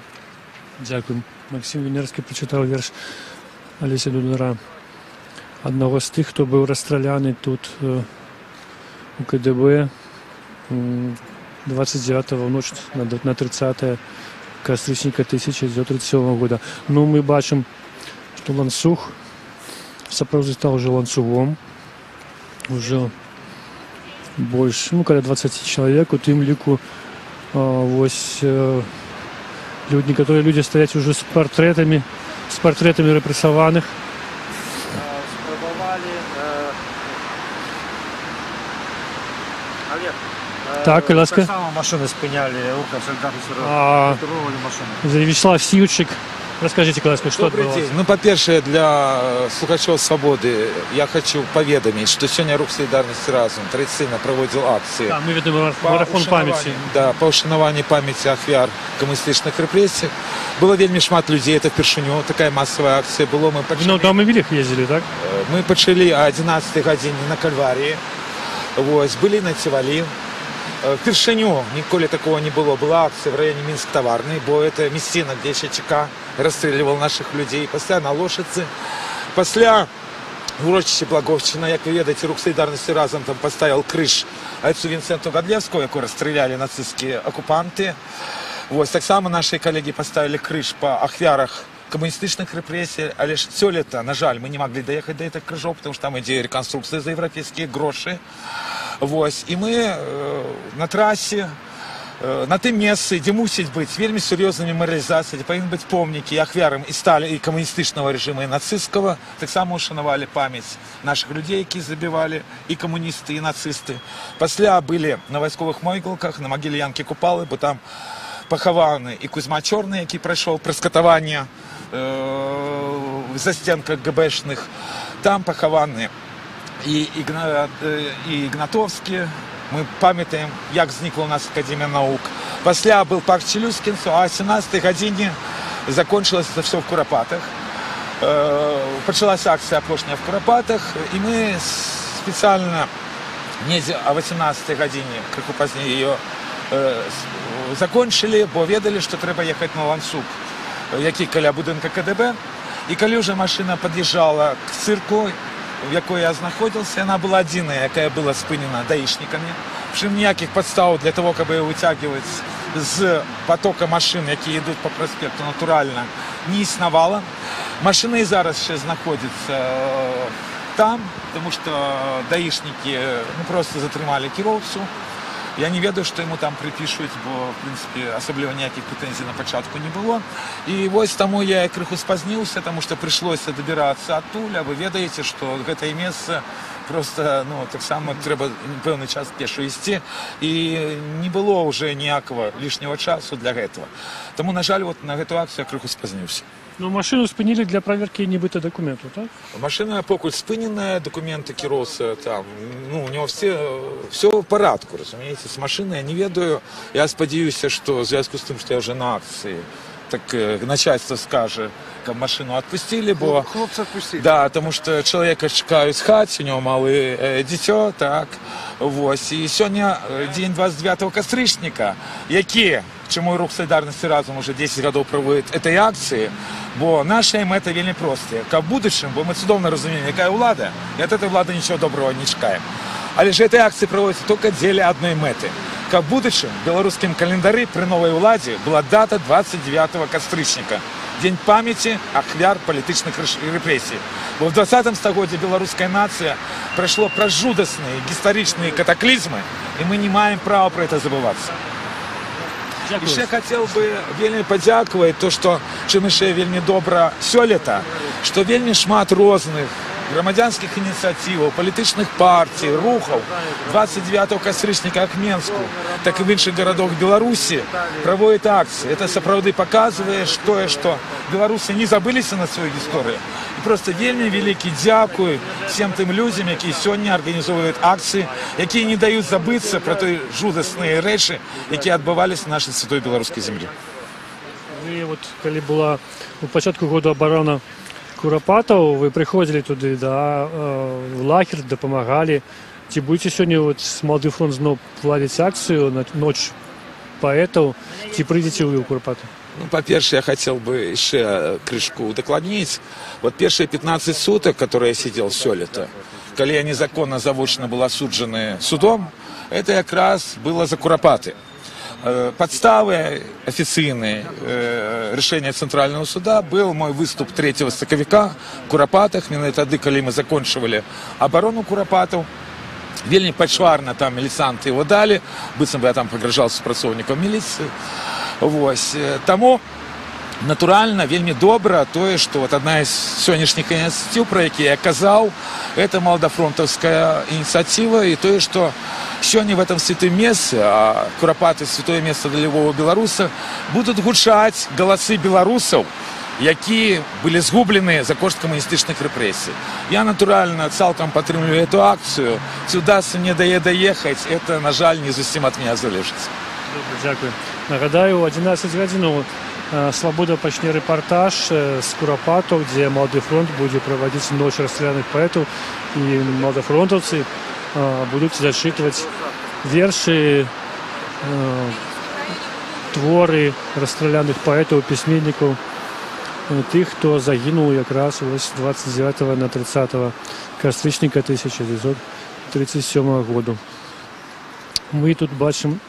Дзякуй. Максім Вінерскі прачытаў верш Алеся Дудара, аднаго з тых, хто быў расстраляны тут у КДБ 29 в ноч на 30 кастрычніка 1937 года. Ну, мы бачым, што ланцуг сапраўды стаў уже ланцугом. Уже больш, ну, каля 20 чалавек, у тым ліку вось люди, некаторыя людзі стаяць уже з партрэтамі рэпрэсаваных. Спрабавалі, Алег, Так, будзь ласка. Таксама машыны спынялі рухам салідарнасці, патрулявалі машыны. Вячаслаў Сіўчык. Раскажыце, будзь ласка, што Добры адбывалася? дзень. Ну, па-першае, для слухачоў «Свабоды» я хачу паведаміць, што сёння рух «Салідарнасць Разам» традыцыйна праводзіў акцыі Так, мы вядзём па марафон памяці. Да, па ўшанаванні памяці ахвяр камуністычных рэпрэсій. Было вельмі шмат людзей, это впершыню такая масавая акцыя было. Мы Вы на пачалі, аўтамабілях ездзілі, так? Мы пачалі а 11 гадзіне на Кальварыі. Вось, былі на Цівалі. Впершыню, ніколі такого не было, была акцыя в районе Мінск-Таварнай, бо это мясціна, дзе яшчэ ЧК расстреливал наших людей. Пасля на Лошыцы. Пасля урочище Благовщина, як вы ведаеце, рух «Салідарнасці Разам» там поставил крыж айцу Вінцэнту Гадлевского, якого расстреляли нацистские оккупанты. Вось, таксама наши коллеги поставили крыж па ахвярах камуністычных рэпрэсій, але ж сёлета, на жаль, мы не могли доехать до этих крыжоў, потому что там ідзе рэканструкцыя за еўрапейскія грошы. Вось, і мы на трасе, на тым месцы, дзе мусіць быць вельмі сур'ёзная мемарыялізацыя, дзе павінны быць помнікі і ахвярам і сталі і камуністычнага рэжыма, і нацысцкага, таксама ушанавалі памяць нашых людзей, які забівалі і камуністы, і нацысты. Пасля былі на вайсковых могілках, на магіле Янкі Купалы, бо там пахаваны і Кузьма Чорны, які прайшоў праз катаванне в застенках ГБшных. Там пахаваны і Ігнатоўскі. Мы памятаем, як знікла у нас Академія наук. Пасля был парк Челюскинцев, а о 17 гадзіне закончилось это все в Куропатах. Пачалася акцыя апошняя в Курапатах, і мы спецыяльна недзе о 18 гадзіне, крыху пазней ее закончили, бо ведалі, што трэба ехаць на ланцуг, які каля будынка КДБ. І калі ўжо машына пад'язджала к цырку, в якой я знаходзіўся, яна была адзіная, якая была спынена даішнікамі. Прычым ніякіх падстаў для того, каб ее выцягваць з потока машын, якія ідуць по праспекту, натуральна, не існавала. Машына і зараз яшчэ знаходзіцца там, тому што даішнікі, ну, просто затрымалі кіроўцу. Я не ведаю, што яму там прыпішуць, бо, в принципе, асабліва ніякіх прэтэнзій на пачатку не было. І вось таму я і крыху спазніўся, таму што прыйшлося дабірацца адтуль, а вы ведаеце, што гэтае месца просто, ну, таксама трэба пэўны час пешу ісці, і не было ўжо ніякага лішняга часу для гэтага. Таму, на жаль, вот на гэту акцыю я крыху спазніўся. Ну, машыну спынілі для праверкі нібыта дакументаў, так? Машына пакуль спыненая, дакументы кіроўца там, ну, у него все в порядку, разумееце, з машыны я не ведаю. Я спадзяюся, што ў звязку з тым, што я уже на акцыі, так начальство скажа, каб машыну адпусцілі, бо Хлопца адпусцілі. Да, тому што чалавека чакаюць хаце, у него малы дзіцё, так. Вось. І сёння дзень 29 кастрычніка, які, чаму рух «Салідарнасці Разам» уже 10 гадоў праводіць этой акцыі, бо наша мэта вельмі простая. Каб будучым, бо мы цудоўна разумеем, якая ўлада, і ад этой улады нічого доброго не чакаем. Але ж этой акцыі праводзяцца только дзеля адной мэты. Каб будучым беларускім календары пры новай уладзе была дата 29 кастрычніка. Дзень памяці ахвяр палітычных рэпрэсій. Бо в 20 стагоддзі беларуская нацыя прайшло праз жудасныя гістарычныя катаклізмы, і мы не маем права про это забывацца. Дзякую. Яшчэ хацеў бы вельмі падзякаваць то, што чым яшчэ вельмі добра сёлета, што вельмі шмат розных грамадзянскіх ініцыятываў, палітычных партій, рухаў 29 кастрычніка як Менску, так і в іншых гарадах Беларусі праводзяць акцыі. Это сапраўды паказвае тое, што беларусы не забыліся на сваю гісторыю. І просто вельмі вялікі дзякуй всем тым людзям, якія сёння арганізоўваюць акцыі, якія не даюць забыцца пра той жудасныя рэчы, якія адбываліся на нашай святой беларускай зямлі. Вы вот, калі была у пачатку году абарона Курапатаў, вы прыходзілі туды, да, в лагер, дапамагалі. Ці будете сёння вот с Малады фронт зноў ладзіць акцыю на ноч паэтаў. Ці прыйдзеце вы ў Курапаты? Ну, па-першае, я хотел бы еще крышку удакладніць. Вот першыя 15 суток, которые я сидел сёлета, калі я незаконно заочно был осуджены судом, это якраз было за Куропаты. Подставы официальные решения Центрального суда был мой выступ 3 сакавіка в Куропатах. Именно тады, калі мы закончивали оборону Куропатов. Вельмі пачварна там міліцыянты его дали, быццам бы я там пагражал супрацоўнікам міліцыі. Вось. Таму натуральна, вельмі добра тое, што вот адна з сённяшніх ініцыятыў, пра якія я казаў, это маладафронтаўская ініцыятыва, і тое, што сёння в этом святым месцы, а Курапаты — святое место для любого беларуса, будуць гучаць галасы беларусаў, якія былі згублены за кошт камуністычных рэпрэсій. Я, натуральна, цалкам падтрымліваю эту акцыю. Ці удасца мне да яе даехаць, это, на жаль, не зусім ад меня залежыць. Добра, дзякую. Нагадаю, у 11 гадзінаў «Свабода» пачне рэпартаж з Курапатаў, дзе Малады фронт будзе праводзіць ноч расстраляных паэтаў, і маладафронтаўцы будуць зачытваць вершы, творы расстраляных паэтаў, пісьменнікаў, тых, хто загінуў якраз вось 29 на 30 кастрычніка 1937 году. Мы тут бачым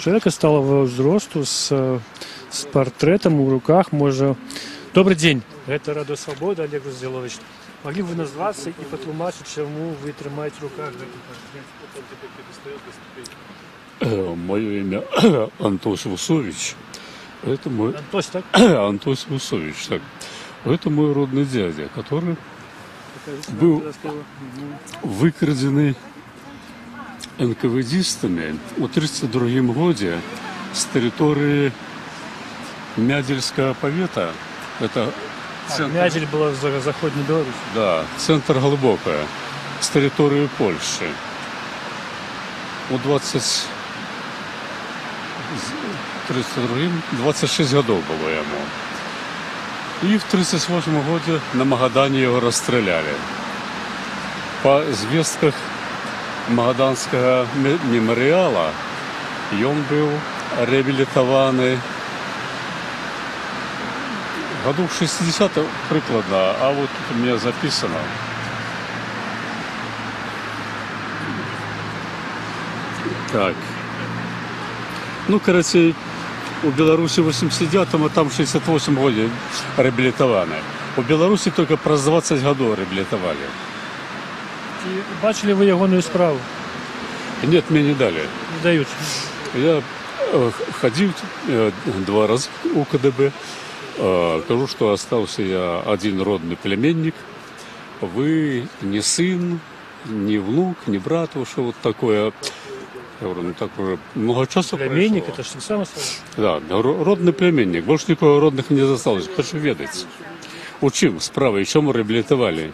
чалавека сталага ўзросту з партрэтам у руках. Можа. Добры дзень. Гэта Радыё Свабода, Алег Груздзіловіч. Маглі б вы назвацца і патлумачыць, чаму вы трымаеце ў руках гэты партрэт? Мое имя Антось Вусович. Это мой Антось, так? Антось Вусович, так. Это мой родный дядя, который Пакажыце нам, был будзь ласка, яго. выкрадзены НКВДистами у 1932 году с территории Мядельского повета. Это центр, Мядзель была за заходняй Беларусь. Да, центр Глубокое, с территории Польши. У 20 32 26 годов было ему. И в 38 году на Магадане его расстреляли. Па звестках Магаданскага мемориала ён быў рэабілітаваны году в 60 прыкладна, а вот тут у меня записано. Так. Ну, короче, у Беларуси в 89-м, а там 68 годов реабилитованы. У Беларуси только праз 20 годов реабилитовали. Ці бачылі вы ягоную справу? Нет, мне не дали. Не даюць. Я ходил два раза у КДБ. Кажу, что остался я один родный племянник. Вы не сын, не внук, не брат, что вот такое. Я говорю, ну так уже много часу Племянник, прошло. это ж таксама слово. Да, родный племянник. Больше никого родных не осталось. Хочу ведаць. У чым справа и чому реабилитовали?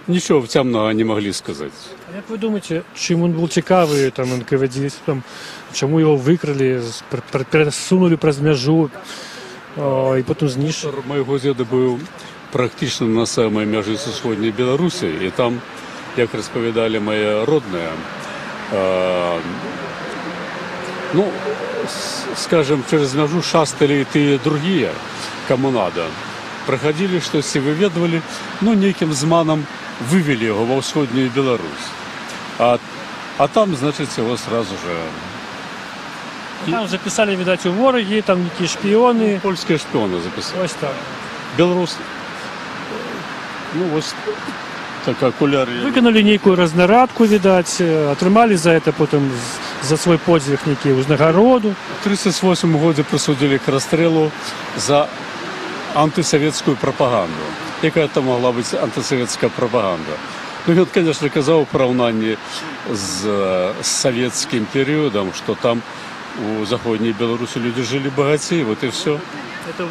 Ничего втямного не могли сказать. А як вы думаеце, чым ён быў цікавы там НКВДистам, чаму яго выкралі, перасунулі праз мяжу і потым знішчылі? Майго дзеда быў практычна на самай мяжы з усходняй Беларусі, і там, як распавядалі мае родныя, ну, скажем, через мяжу шастали и тыя другія, кому надо. Проходили, штосьці выведвалі, ну, нейкім зманам вывели его во ўсходнюю Беларусь. А там, значит, его сразу же. Там запісалі, відаць, у ворагі, там нейкія шпіёны. Польскія шпіёны запісалі. Вось так. Беларус. Ну, вось так акуляры. Выканалі нейкую разнарадку, відаць, атрымалі за это потым за свой подзвіг нейкія ўзнагароду. В 1938 году присудили к расстрелу за антисоветскую пропаганду. Якая там могла быть антисоветская пропаганда? Ну, ён, конечно, казаў у параўнанні з советским периодом, что там у заходняй Беларусі люди жили богатее, вот и все. Это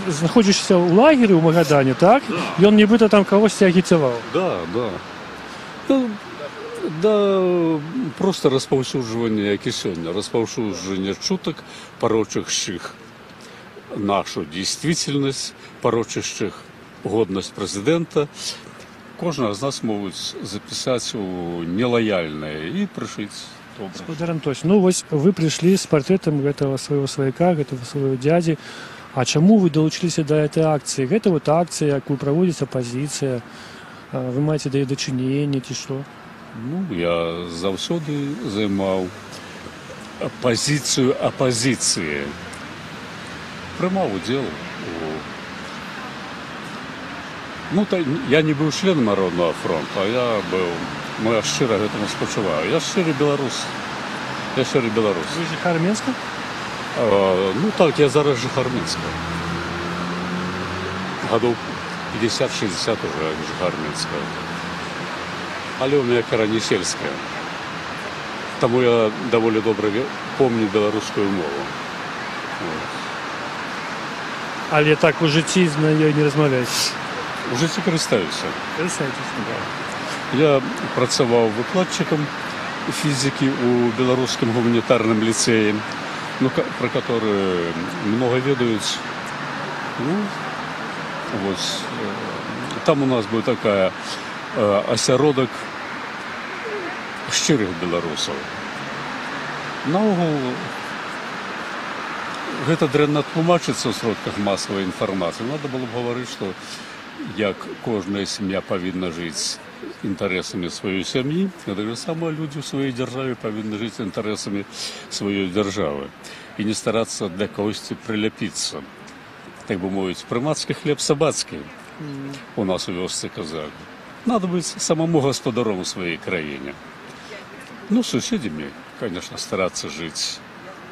знаходзячыся ў лагеры ў Магадане, так? Ён нібыта там кагосьці агітаваў. Да. Ну, да, просто распаўсюджванне, як і сёння, распаўсюджванне чутак, парочащих нашу действительность, парочащих годнасць прэзідэнта. Кожнага з нас могуць запісаць у нелаяльнае і прышыць. Добра. Спадар Антось, ну вось вы прыйшлі з партрэтам гэтага свайго сваяка, гэтага свайго дзядзі. А чаму вы далучыліся да этой акцыі? Гэта вот акцыя, якую праводзіць апазіцыя. Вы маеце да яе дачыненне ці што? Ну, я заўсёды займаў пазіцыю апазіцыі. Прымаў удзел у... Ну, та, я не быў членам Народнага фронту, а я быў... Ну, я шчыра гэтаму спачуваю. Я шчыры беларус. Я шчыры беларус. Вы жыхар Менска? Ну так, я зараз жыхар Мінска. Гадоў 50-60 уже жыхар Мінска. Але ў мяне карані сельскія. Таму я даволі добра помню беларускую мову. Вот. Але так у жыцці на ёй не размаўляеце? У жыцці карыстаюся. Карыстаецеся? Да. Я працаваў выкладчыкам фізікі ў беларускім гуманітарным ліцэі, ну, про который много ведаюць. Ну, вось, там у нас быў такая асяродак шчырых беларусаў. Наогул, гэта дрэнна тлумачыцца ў сродках масавай інфармацыі. Надо было б гаварыць, што як кожная сям'я павінна жыць інтарэсамі сваёй сям'і, так же самае людзі ў сваёй дзяржаве павінны жыць інтарэсамі сваёй дзяржавы і не старацца для кагосьці прыляпіцца. Так бы мовіць, прымацкі хлеб сабацкі, у нас у вёсцы казалі. Надо быць самому гаспадаром у сваёй краіне. Ну, з суседзямі, конечно, старацца жыць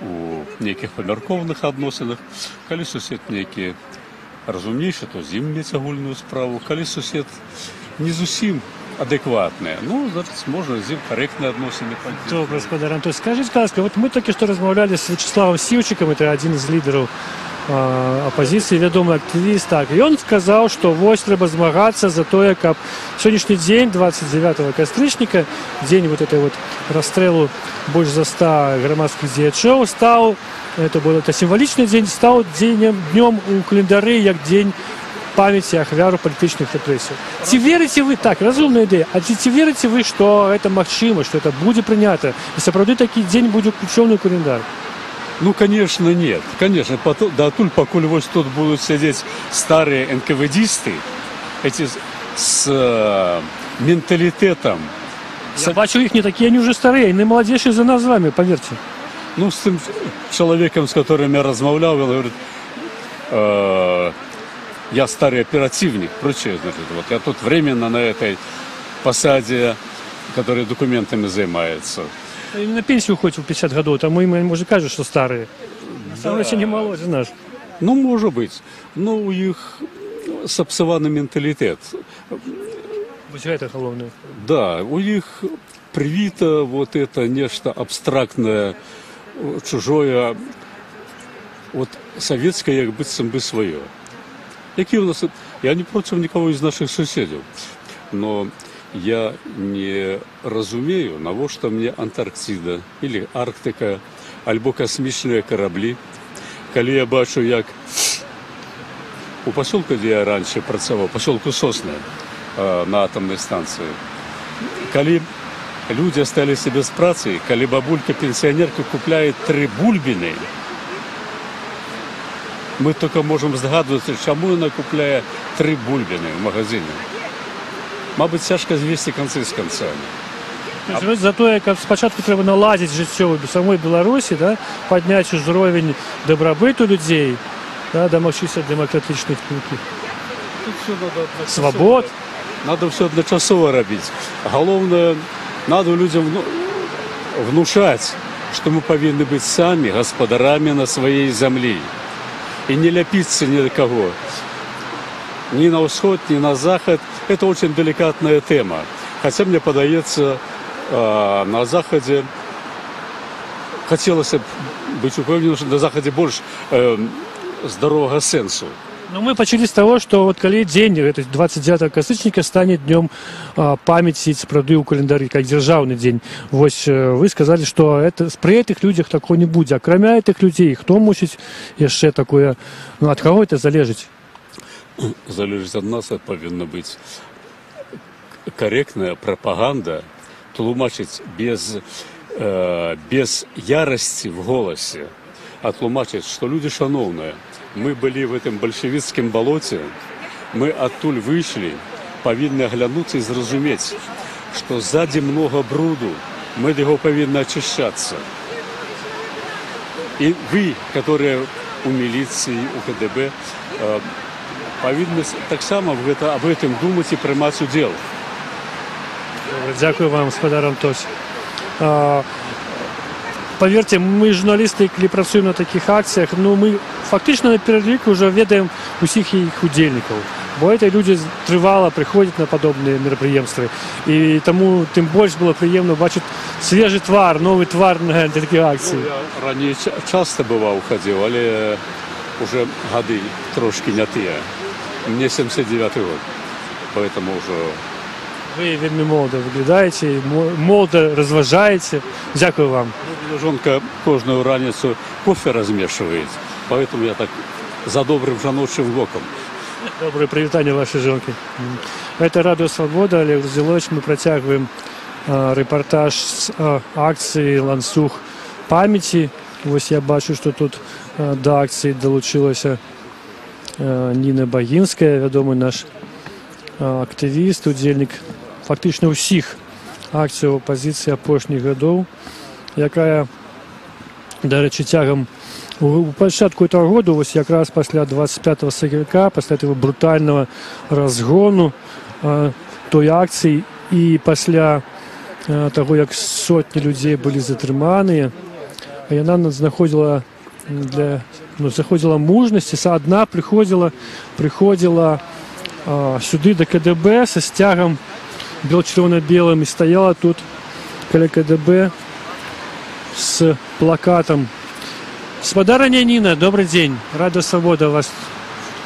у нейкіх памяркоўных адносінах. Калі сусед нейкі разумнейшы, то з ім мець агульную справу. Калі сусед не зусім адэкватны, ну, значит, можна з ім карэктныя адносіны падтрымліваць. Добра, спадар Антось. Скажыце, ласка, вот мы толькі што размаўлялі з Вячаславам Сіўчыкам, это адзін з лідараў апазіцыі, вядомы актывіст, так. І ён сказаў, што вось трэба змагацца за тое, каб сённяшні дзень, 29 кастрычніка, дзень вот этой вот расстрэлу больш за 100 грамадскіх дзеячоў, стаў, это был, это сімвалічны дзень, стаў днём у календары як дзень памяці ахвяру палітычных рэпрэсій. Ці верыце вы, так, разумная ідэя, а ці верыце вы, што гэта магчыма, што это будзе прынята, і сапраўды такі дзень будзе ўключоны ў календар? Ну, конечно, нет. Конечно, датуль, пакуль вось тут будут сидеть старые НКВДисты, эти с менталитетом. Я бачу, их не такие, они уже старые, они маладзейшыя за нас с вами, поверьте. Ну, с тем человеком, с которым я размаўляў, он говорит, я старый оперативник, прочее, значит, вот я тут временно на этой посаде, который документами занимается. И на пенсию уходит в 50 годов, там им уже кажут, что старые. На самом деле не моложе нас. Ну, может быть. Но у них сапсаваны менталитет. Вот это головное. Да, у них привито вот это нечто абстрактное, чужое, вот советское, як быццам бы свое. Какие у нас... Я не против никого из наших соседей, но я не разумею, навошта мне Антарктида или Арктика, альбо касмічныя караблі. Калі я бачу, як у пасёлку, дзе я раньше працаваў, пасёлку Сосны, на атомной станции, калі люди остались без працы, калі бабулька-пенсионерка купляет 3 бульбіны, мы только можем здогадываться, чаму яна купляе 3 бульбіны в магазине. Мабыць, цяжка звесці канцы з канцамі. То есть, за тое, каб спачатку трэба наладзіць жыццё ў самой Беларусі, да, падняць узровень дабрабыту людзей, да, дамагчыся дэмакратычных нейкіх Тут всё надо адначасова. свабод. Надо всё адначасова рабіць. Галоўнае, надо людзям внушаць, што мы павінны быць самі гаспадарамі на сваёй зямлі і не ляпіцца ні да каго. Ни на ўсход, ни на захад. Это очень деликатная тема. Хотя, мне падаецца, на Захаде хотелось бы быть упэўненым, что на Захаде больше здорового сенсу. Ну, мы пачалі з таго, што вот калі дзень, это 29 кастрычніка, стане днём памяці сапраўды ў календары, как дзяржаўны дзень. Вось, вы сказалі, што это, пры гэтых людзях такого не будзе. Акрамя гэтых людзей, хто мусіць яшчэ такое, ну, ад каго это залежыць? Залежыць ад нас, это павінна быць карэктная прапаганда, тлумачыць без Без ярости в голосе атлумачыць, што, людзі шаноўныя, мы былі в этом бальшавіцкім балоце, мы адтуль выйшлі, павінны аглянуцца і зразумець, што ззаді много бруду, мы ад яго павінны ачышчацца. І вы, которые у міліцыі, у КДБ, павінны таксама об этом думаць і прымаць удзел. Добра, дзякую вам, спадар Антось. Паверце, мы, журналісты, калі працуем на такіх акцыях, ну, мы фактычна на пераліку ўжо ведаем усіх іх удзельнікаў. Бо это людзі трывала прыходзяць на падобныя мерапрыемствы. І таму тым больш было прыемна бачыць свежы твар, новы твар на такія акцыі. Ну, я раней часто бываў, хадзіў, але уже гады трошкі не тыя. Мне 79 год, поэтому уже. Вы вельмі молада выглядаеце, молада разважаеце. Дзякую вам. Ну, жонка кожную раніцу кофе размешивает, поэтому я так за добрым жаночым вокам. Добрае прывітанне вашай жонкі. Это Радыё Свабода, Алег Груздзіловіч. Мы працягваем рэпартаж з акцыі «Ланцуг памяці». Вось я бачу, што тут да акцыі далучылася Ніна Багінская, вядомы наш актывіст, удзельнік фактычна ўсіх акцыяў апазіцыі апошніх гадоў, якая, дарэчы, цягам у пачатку этого году, вось якраз пасля 25 сакавіка, пасля этого брутального разгону той акцыі і пасля таго, як сотні людзей былі затрыманыя, яна знаходзіла для ну, знаходзіла мужнасці, адна прыходзіла сюды да КДБ са сцягам бел-чырвона-белым і стаяла тут каля КДБ с плакатам. Спадарыня Ніна, добрый дзень. Радыё Свабода вас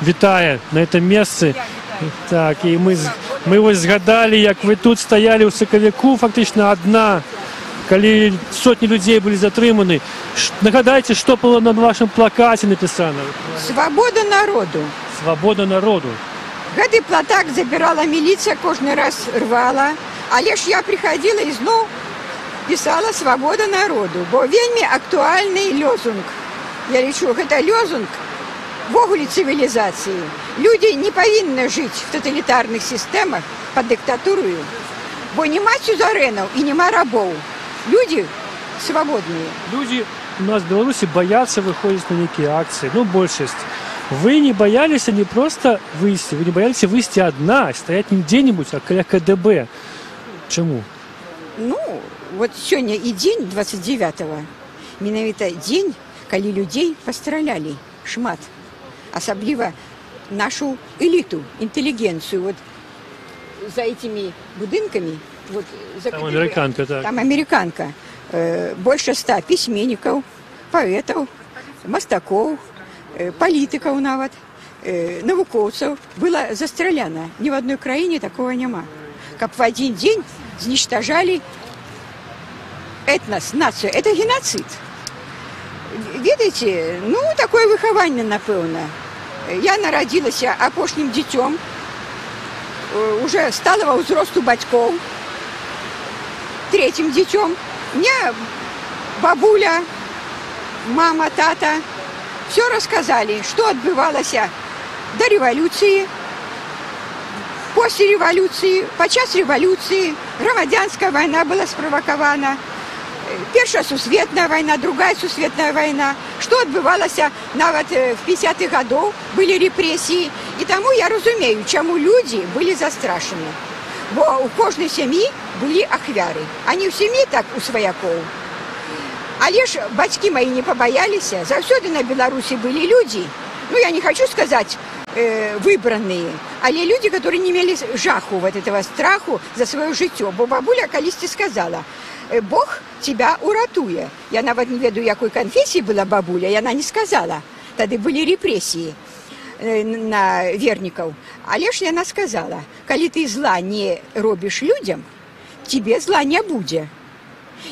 вітае на этом месцы. Так, і мы вось згадалі, як вы тут стаялі ў сакавіку, фактычна адна, калі сотні людзей былі затрыманы. Нагадайце, што было на вашым плакаце напісана. Свабода народу. Свабода народу. Гэты платак забірала міліцыя, кожны раз рвала. Але ж я прыходзіла і зноў пісала «Свабода народу», бо вельмі актуальны лозунг. Я лічу, гэта лозунг увогуле цывілізацыі. Людзі не павінны жыць в таталітарных сістэмах пад дыктатурою, бо няма сюзерэнаў і няма рабоў. Людзі свабодныя. Людзі у нас в Беларусі баяцца выходзіць на нейкія акцыі, ну, большасць. Вы не баяліся не проста выйсці, вы не баяліся выйсці адна, стаяць не дзе-небудзь, а каля КДБ. Чаму? Ну, вот сёння і дзень 29-го, менавіта дзень, калі людзей пастралялі шмат. Асабліва нашу эліту, інтэлігенцыю. Вот за этими будынкамі, вот за Там КДБ, амерыканка, так. Там амерыканка. Больше 100 пісьменнікаў, паэтаў, мастакоў, палітыкаў нават, навукоўцаў было застраляна. Ні в адной краіне такого няма. Каб в один день зничтожали этнос, нацию. Это геноцид. Ведаеце, ну, такое выхаванне, напэўна. Я нарадзілася апошнім дзіцём, уже сталого ўзросту бацькоў, третьим дзіцём. Мне бабуля, мама, тата все рассказали, что адбывалася до революции, после революции, падчас революции, грамадзянская война была справакавана, першая сусветная война, другая сусветная война, что адбывалася нават в 50-х гадоў, былі рэпрэсіі. І таму я разумею, чаму людзі былі застрашаны. Бо у кожнай сям'і былі ахвяры. А не ў сям'і, так у сваякоў. Але ж бацькі мои не пабаяліся. Заўсёды на Беларусі былі людзі, ну, я не хочу сказать выбранные, але люди, которые не имели жаху, вот этого страху за свое жыццё. Бо бабуля калісьці сказала: «Бог тебя уратуе». Я нават не ведаю, якой канфесіі была бабуля, яна не сказала. Тады былі рэпрэсіі на вернікаў. Але ж яна сказала: «Калі ты зла не робіш людзям, тебе зла не будзе».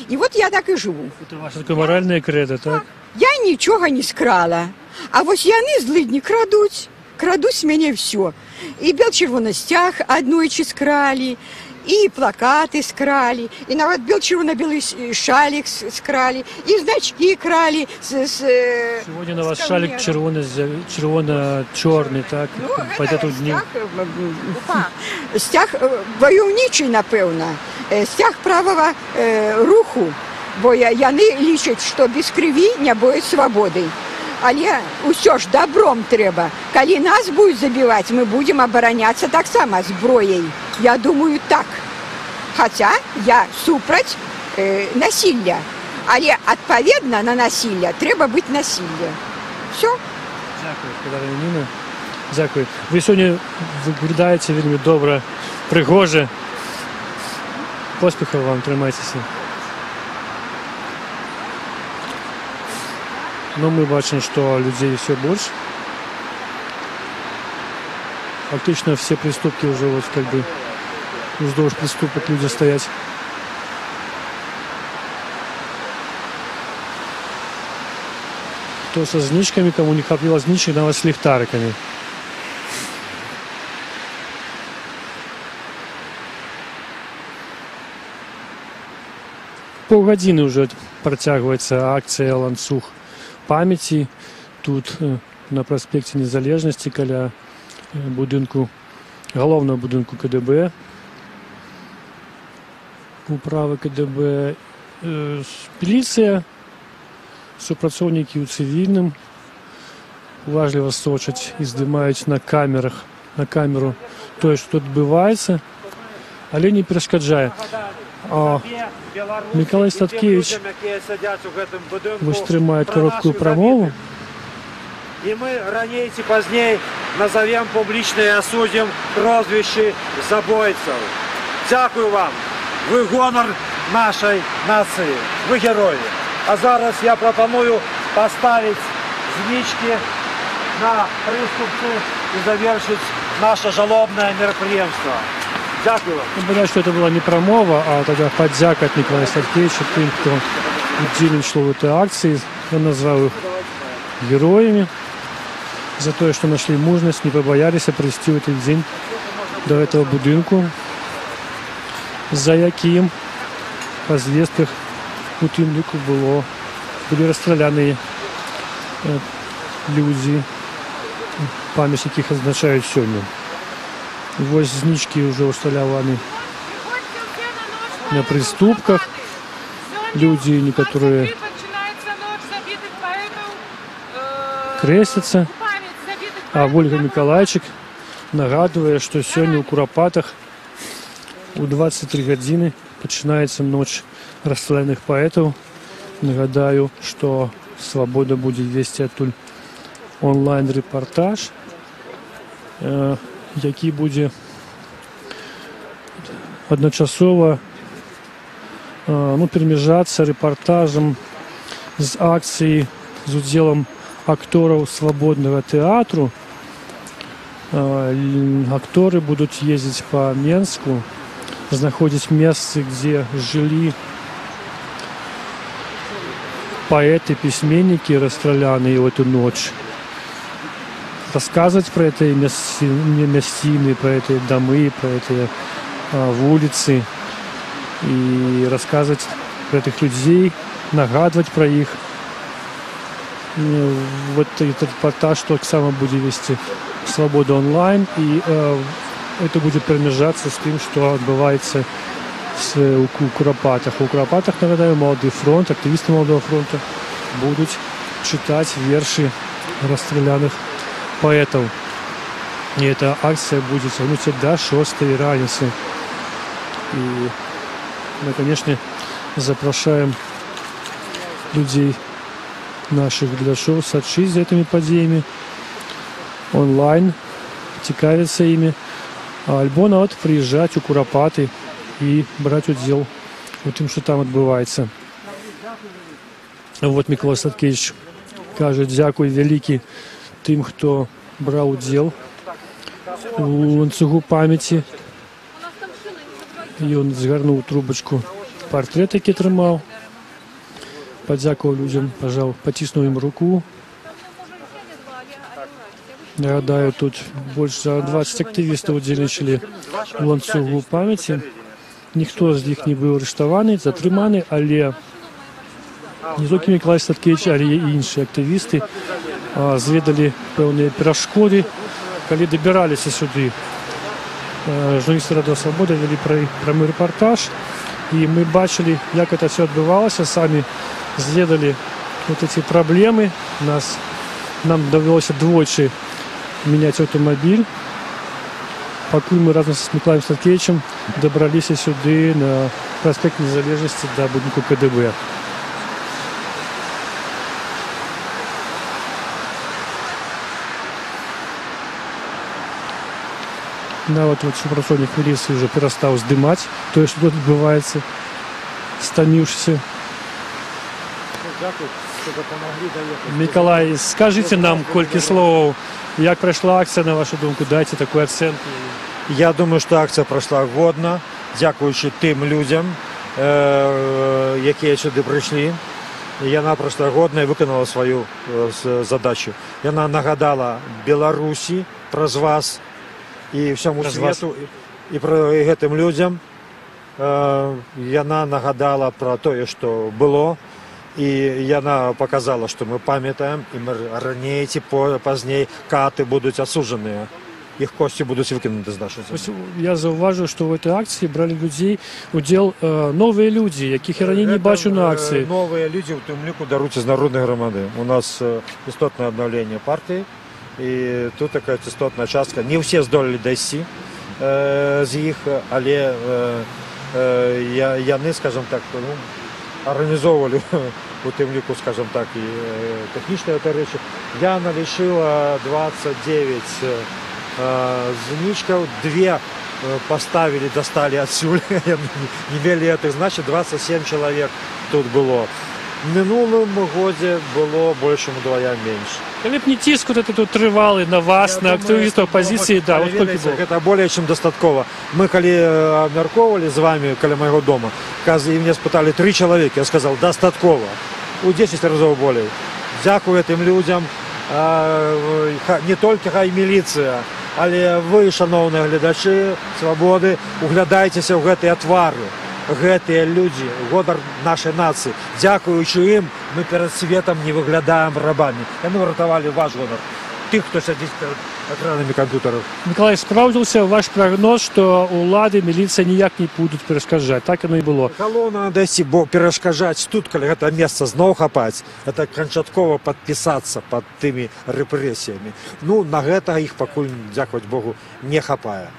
І вот я так і жыву. Это ваше такое маральнае крэда, так? Я нічога не скрала. А вось яны, злыдні, крадуць. Крадуць з мяне ўсё. І бел-чырвоны сцяг аднойчы скралі, І плакаты скралі, і нават бел-чырвона-белы шалік скралі, і значки кралі. Сегодня на вас шалік чырвона-чорны, так? Ну, По гэта эту дню. сцяг ваяўнічы, напэўна, сцяг правага руху, бо яны лічаць, што без крыві не будет свабоды. Але ўсё ж добром трэба. Калі нас будуць забіваць, мы будзем абараняцца таксама зброяй. Я думаю, так. Хаця я супраць насілля. Але адпаведна на насілля трэба быць насілле. Всё. Дзякую, спадарыня Ніна. Дзякую. Вы сёння выглядаеце вельмі добра, прыгожа. Поспехаў вам, трымайцеся. Но мы бачым, што людзей всё больш. Фактычна все прыступкі ўжо вот как бы уздоўж прыступак людзі стаяць. Хто са знічкамі, каму не хапіла знічак, нават з ліхтарыкамі. Паўгадзіны ўжо працягваецца акцыя «Ланцуг памяці» тут на праспекце Незалежнасці каля будынку, галоўнага будынку КДБ, управы КДБ. Міліцыя, супрацоўнікі ў цывільным уважліва сочаць і здымаюць на камерах, на камеру тое, што адбываецца, але не перашкаджае. Мікалай Статкевіч вось трымае кароткую прамову. І мы раней ці пазней назовем публічна і асудзім прозвішчы забойцаў. Дзякую вам. Вы гонар нашай нацыі. Вы героі. А зараз я прапаную паставіць знічкі на прыступцы і завершыць наше жалобнае мерапрыемства. Дзякую вам. Ну, понятно, что это была не прамова, а тогда падзяка от Мікалая Статкевіча тым, хто удзельнічаў в этой акции. Он назвал их героями за то, что нашли мужнасць, не побоялись прийти в этот день до этого будынку, за якім па звестках у тым ліку былі расстраляныя людзі, памяць якіх адзначаюць сёння. Вось знічкі ўжо ўсталяваны на прыступках. Людзі некаторыя крэсляцца. А Вольга Мікалайчык нагадвае, што сёння ў Курапатах у 23 гадзіны пачынаецца ноч расстреляных паэтаў. Нагадаю, што «Свабода» будзе весці адтуль онлайн-рэпартаж, які будзе адначасова, перамяжацца рэпартажам з акцыі з удзелам актораў свабоднага тэатру. Акторы будуць ездзіць па Менску, знаходзіць месцы, дзе жылі паэты, пісьменнікі, расстраляныя ў эту ноч, расказваць пра гэтыя мясціны, пра гэтыя дамы, пра гэтыя вуліцы і расказваць пра гэтых людзей, нагадваць пра іх. Вот этот рэпартаж таксама будзе весці «Свабода онлайн», і это будзе перамяжацца з тым, што адбываецца у Курапатах. У Курапатах, нагадаю, Малады фронт, актывісты Маладога фронта будуць чытаць вершы расстреляных паэтаў. І эта акцыя будзе цягнуцца да 6 раніцы. І мы, конечно, запрашаем людзей, нашых гледачоў, сачыць за гэтымі падзеямі онлайн, цікавіцца імі, альбо нават прыязджаць у Курапаты і браць удзел у тым, што там адбываецца. Вот Мікалай Статкевіч кажа дзякуй вялікі тым, хто браў удзел у ланцугу памяці. Ён згарнуў трубачку партрэт, які трымаў, падзякаваў людзям, пажаў, паціснуў ім руку. Нагадаю, тут больш за 20 актывістаў удзельнічалі у ланцугу памяці. Ніхто з іх не быў арыштаваны, затрыманы, але не толькі Мікалай Статкевіч, але і іншыя актывісты зведалі пэўныя перашкоды, калі дабіраліся сюды. Журналісты Радыё Свабода вялі прамы рэпартаж, і мы бачылі, як это все адбывалася, самі зведалі вот эти праблемы. Нам давялося двойчы мяняць аўтамабіль, пакуль мы разам з Мікалаем Статкевічам дабраліся сюды на праспект Незалежнасці да будынку КДБ. Нават вот супрацоўнік міліцыі ўжо перастаў здымаць тое, што тут адбываецца, стаміўшыся. Дзякую, што дапамаглі даехаць. Мікалай, скажыце нам колькі словаў, як прайшла акцыя, на вашу думку, дайце такую ацэнку. Я думаю, што акцыя прайшла годна, дзякуючы тым людзям, якія сюды прыйшлі. Яна прайшла годна і выканала сваю задачу. Яна нагадала Беларусі праз вас і ўсяму Праз вас. свету, і пра гэтым людзям. Яна нагадала пра тое, што было, і яна паказала, што мы памятаем, і мы раней ці пазней каты будуць асуджаныя. Іх косці будуць выкінуты з нашай Вось зямлі. я заўважыў, што ў гэтай акцыі бралі людзей удзел новыя людзі, якіх я раней не Гэта, бачу на акцыі. Новыя людзі, у тым ліку, даруць з Народнай грамады. У нас істотнае абнаўленне партыі, і тут такая істотная частка. Не ўсе здолелі дайсці з іх, але яны, скажем так, арганізоўвалі у тым ліку, скажем так, і тэхнічныя гэтыя рэчы. Я налічыла 29 знічкаў, дзве паставілі, дасталі адсюль, яны не мелі гэтых, значит, 27 чалавек тут было. В мінулым годзе было больш, чым удвая менш. Калі б не ціск вот этот тут трывалы на вас, Я на думаю, актывістаў апазіцыі, да, вот колькі ведаеце, было? Гэта более чым дастаткова. Мы калі абмяркоўвалі з вамі каля майго дома, і мне спыталі 3 чалавекі, я сказал, дастаткова. У 10 разоў болей. Дзякую гэтым людзям. Не толькі хай міліцыя, але вы, шаноўныя гледачы Свабоды, углядайцеся ў гэтыя твары. Гэтыя людзі, гонар нашай нацыі. Дзякуючы ім, мы перад светам не выглядаем рабамі. Яны выратавалі ваш гонар, тых, хто сядзіць перад экранамі камп'ютараў. Мікалай, спраўдзіўся ваш прагноз, што ўлады, міліцыя ніяк не будуць перашкаджаць. Так яно і было. Галоўнае дайсці, бо перашкаджаць тут, калі гэта месца зноў хапаць, это канчаткова падпісацца пад тымі рэпрэсіямі. На гэта іх пакуль, дзякаваць Богу, не хапае.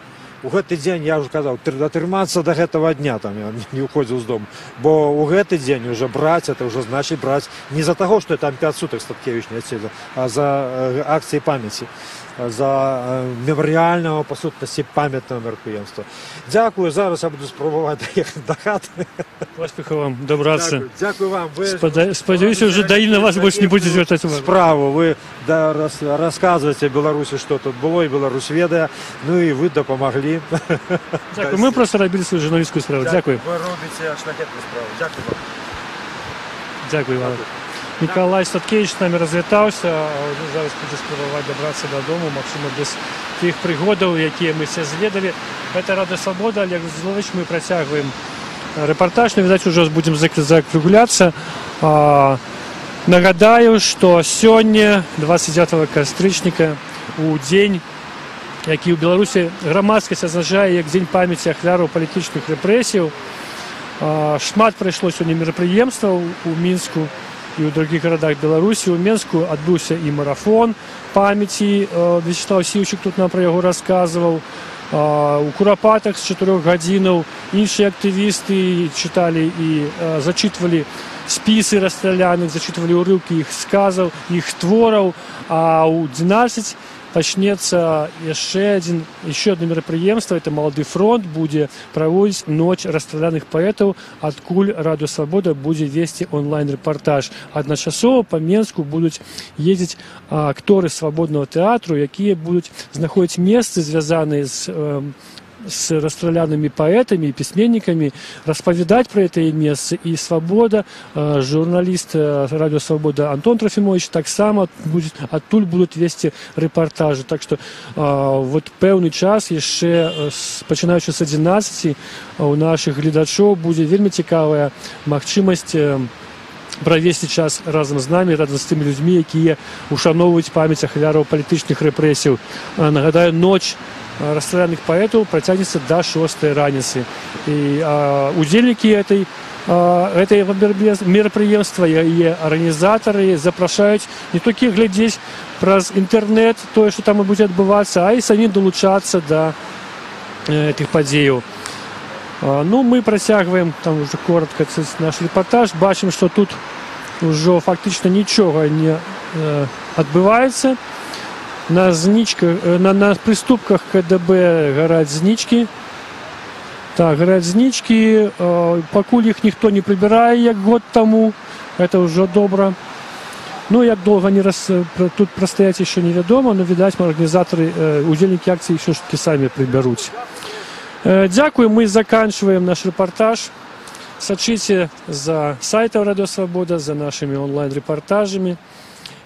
У гэты дзень, я ўжо казаў, датрымацца да гэтага дня, там я не уходзіў з дому, бо ў гэты дзень уже браць, это ўжо значыць браць не за таго, што я там 5 сутак Статкевіч не адседзеў, а за акцыі памяці, за мемарыяльнага, па сутнасці, памятнага мерапрыемства. Дзякую, зараз я буду спрабаваць даехаць да хаты. Поспехаў вам дабрацца. Дзякую, дзякую вам. Вы Спадзяюся, ўжо ДАІ на вас больш не будзе звяртаць увагу. Справу вы расказваеце Беларусі, што тут было, і Беларусь ведае. І вы дапамаглі. Дзякую. Мы проста рабілі сваю журналісцкую справу. Дзякую. Вы робіце шляхетную справу. Дзякую вам. Дзякую вам. Мікалай Статкевіч з намі развітаўся, а зараз будзе спрабаваць дабрацца дадому, магчыма, без тых прыгодаў, якія мы все зведалі. Гэта Радыё Свабода, Алег Груздзіловіч, мы працягваем рэпартаж, но, відаць, ужо будзем закругляцца. Нагадаю, што сёння, 29 кастрычніка, у дзень, які ў Беларусі грамадскасць адзначае як дзень памяці ахвяраў палітычных рэпрэсіяў, шмат прайшло сёння мерапрыемстваў у Мінску і ў другіх гарадах Беларусі. У Менску адбыўся і марафон памяці, Вячаслаў Сіўчык тут нам пра яго расказваў. У Курапатах з чатырох гадзінаў іншыя актывісты чыталі і зачытвалі спісы расстраляных, зачытвалі ўрыўкі іх сказаў, іх твораў. А ў 12 пачнецца яшчэ одно мерапрыемства, это Малады фронт будзе праводзіць ноч расстраляных паэтаў, адкуль Радыё Свабода будзе весці онлайн-рэпартаж. Адначасова па Менску будуць ездзіць акторы свабоднага тэатру, якія будуць знаходзіць месцы, звязаныя з з расстралянымі паэтамі і пісьменнікамі, распавядаць пра гэтыя месцы. І «Свабода», журналіст Радыё Свабода Антон Трофімович таксама адтуль будуць весці рэпартажы. Так што вот пэўны час яшчэ, пачынаючы з 11, у нашых гледачоў будзе вельмі цікавая магчымасць правесці час разам з намі, разам з тымі людзьмі, якія ушаноўваюць памяць ахвяраў палітычных рэпрэсій. Нагадаю, ноч расстреляных паэтаў працягнецца да 6 раніцы. І удзельнікі этой мерапрыемства і арганізатары запрашаюць не толькі глядзець праз інтэрнэт тое, што там і будзе адбывацца, а і самім далучацца да тых падзеяў. Ну, мы працягваем там уже коротко наш рэпартаж. Бачым, што тут ўжо фактычна нічога не адбываецца. На знічках, на прыступках КДБ гараць знічкі. Так, гараць знічкі. Пакуль іх ніхто не прыбірае, як год таму. Это ўжо добра. Ну, як долго они тут простоять еще невядома, но, відаць, арганізатары, удзельнікі акцыі ўсё ж таки самі прыбяруць. Дзякую, мы заканчиваем наш репортаж. Сачыце за сайтом Радыё Свабода, за нашими онлайн-репортажами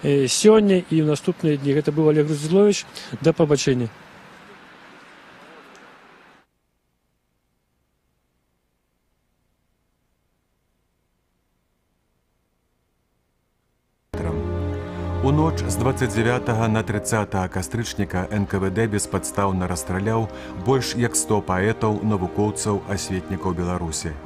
сёння і ў наступныя дні. Гэта быў Олег Груздзілович. Да пабачэння. У ноч з 29 на 30 кастрычніка НКВД беспадстаўна расстраляў больш як 100 паэтаў, навукоўцаў, асветнікаў Беларусі.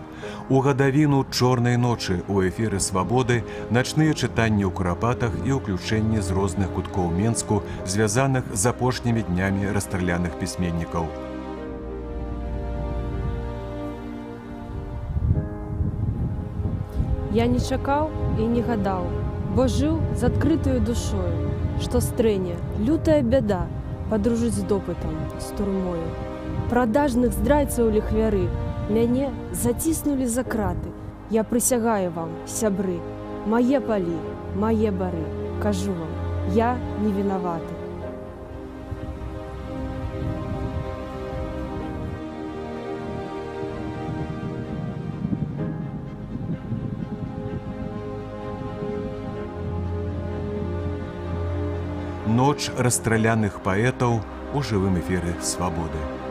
У гадавіну чорнай ночы ў эфіры «Свабоды» начныя чытанні ў Курапатах і ўключэнні з розных куткоў Менску, звязаных з апошнімі днямі расстраляных пісьменнікаў. Я не чакаў і не гадаў, бо жыў з адкрытаю душою, што стрэне лютая бяда падружыць з допытам, з турмою. Продажных здрайцаў ліхвяры мяне заціснулі за краты. Я прысягаю вам, сябры, мае палі, мае бары, кажу вам, я не вінаваты. Ноч расстраляных паэтаў у жывым эфіры «Свабоды».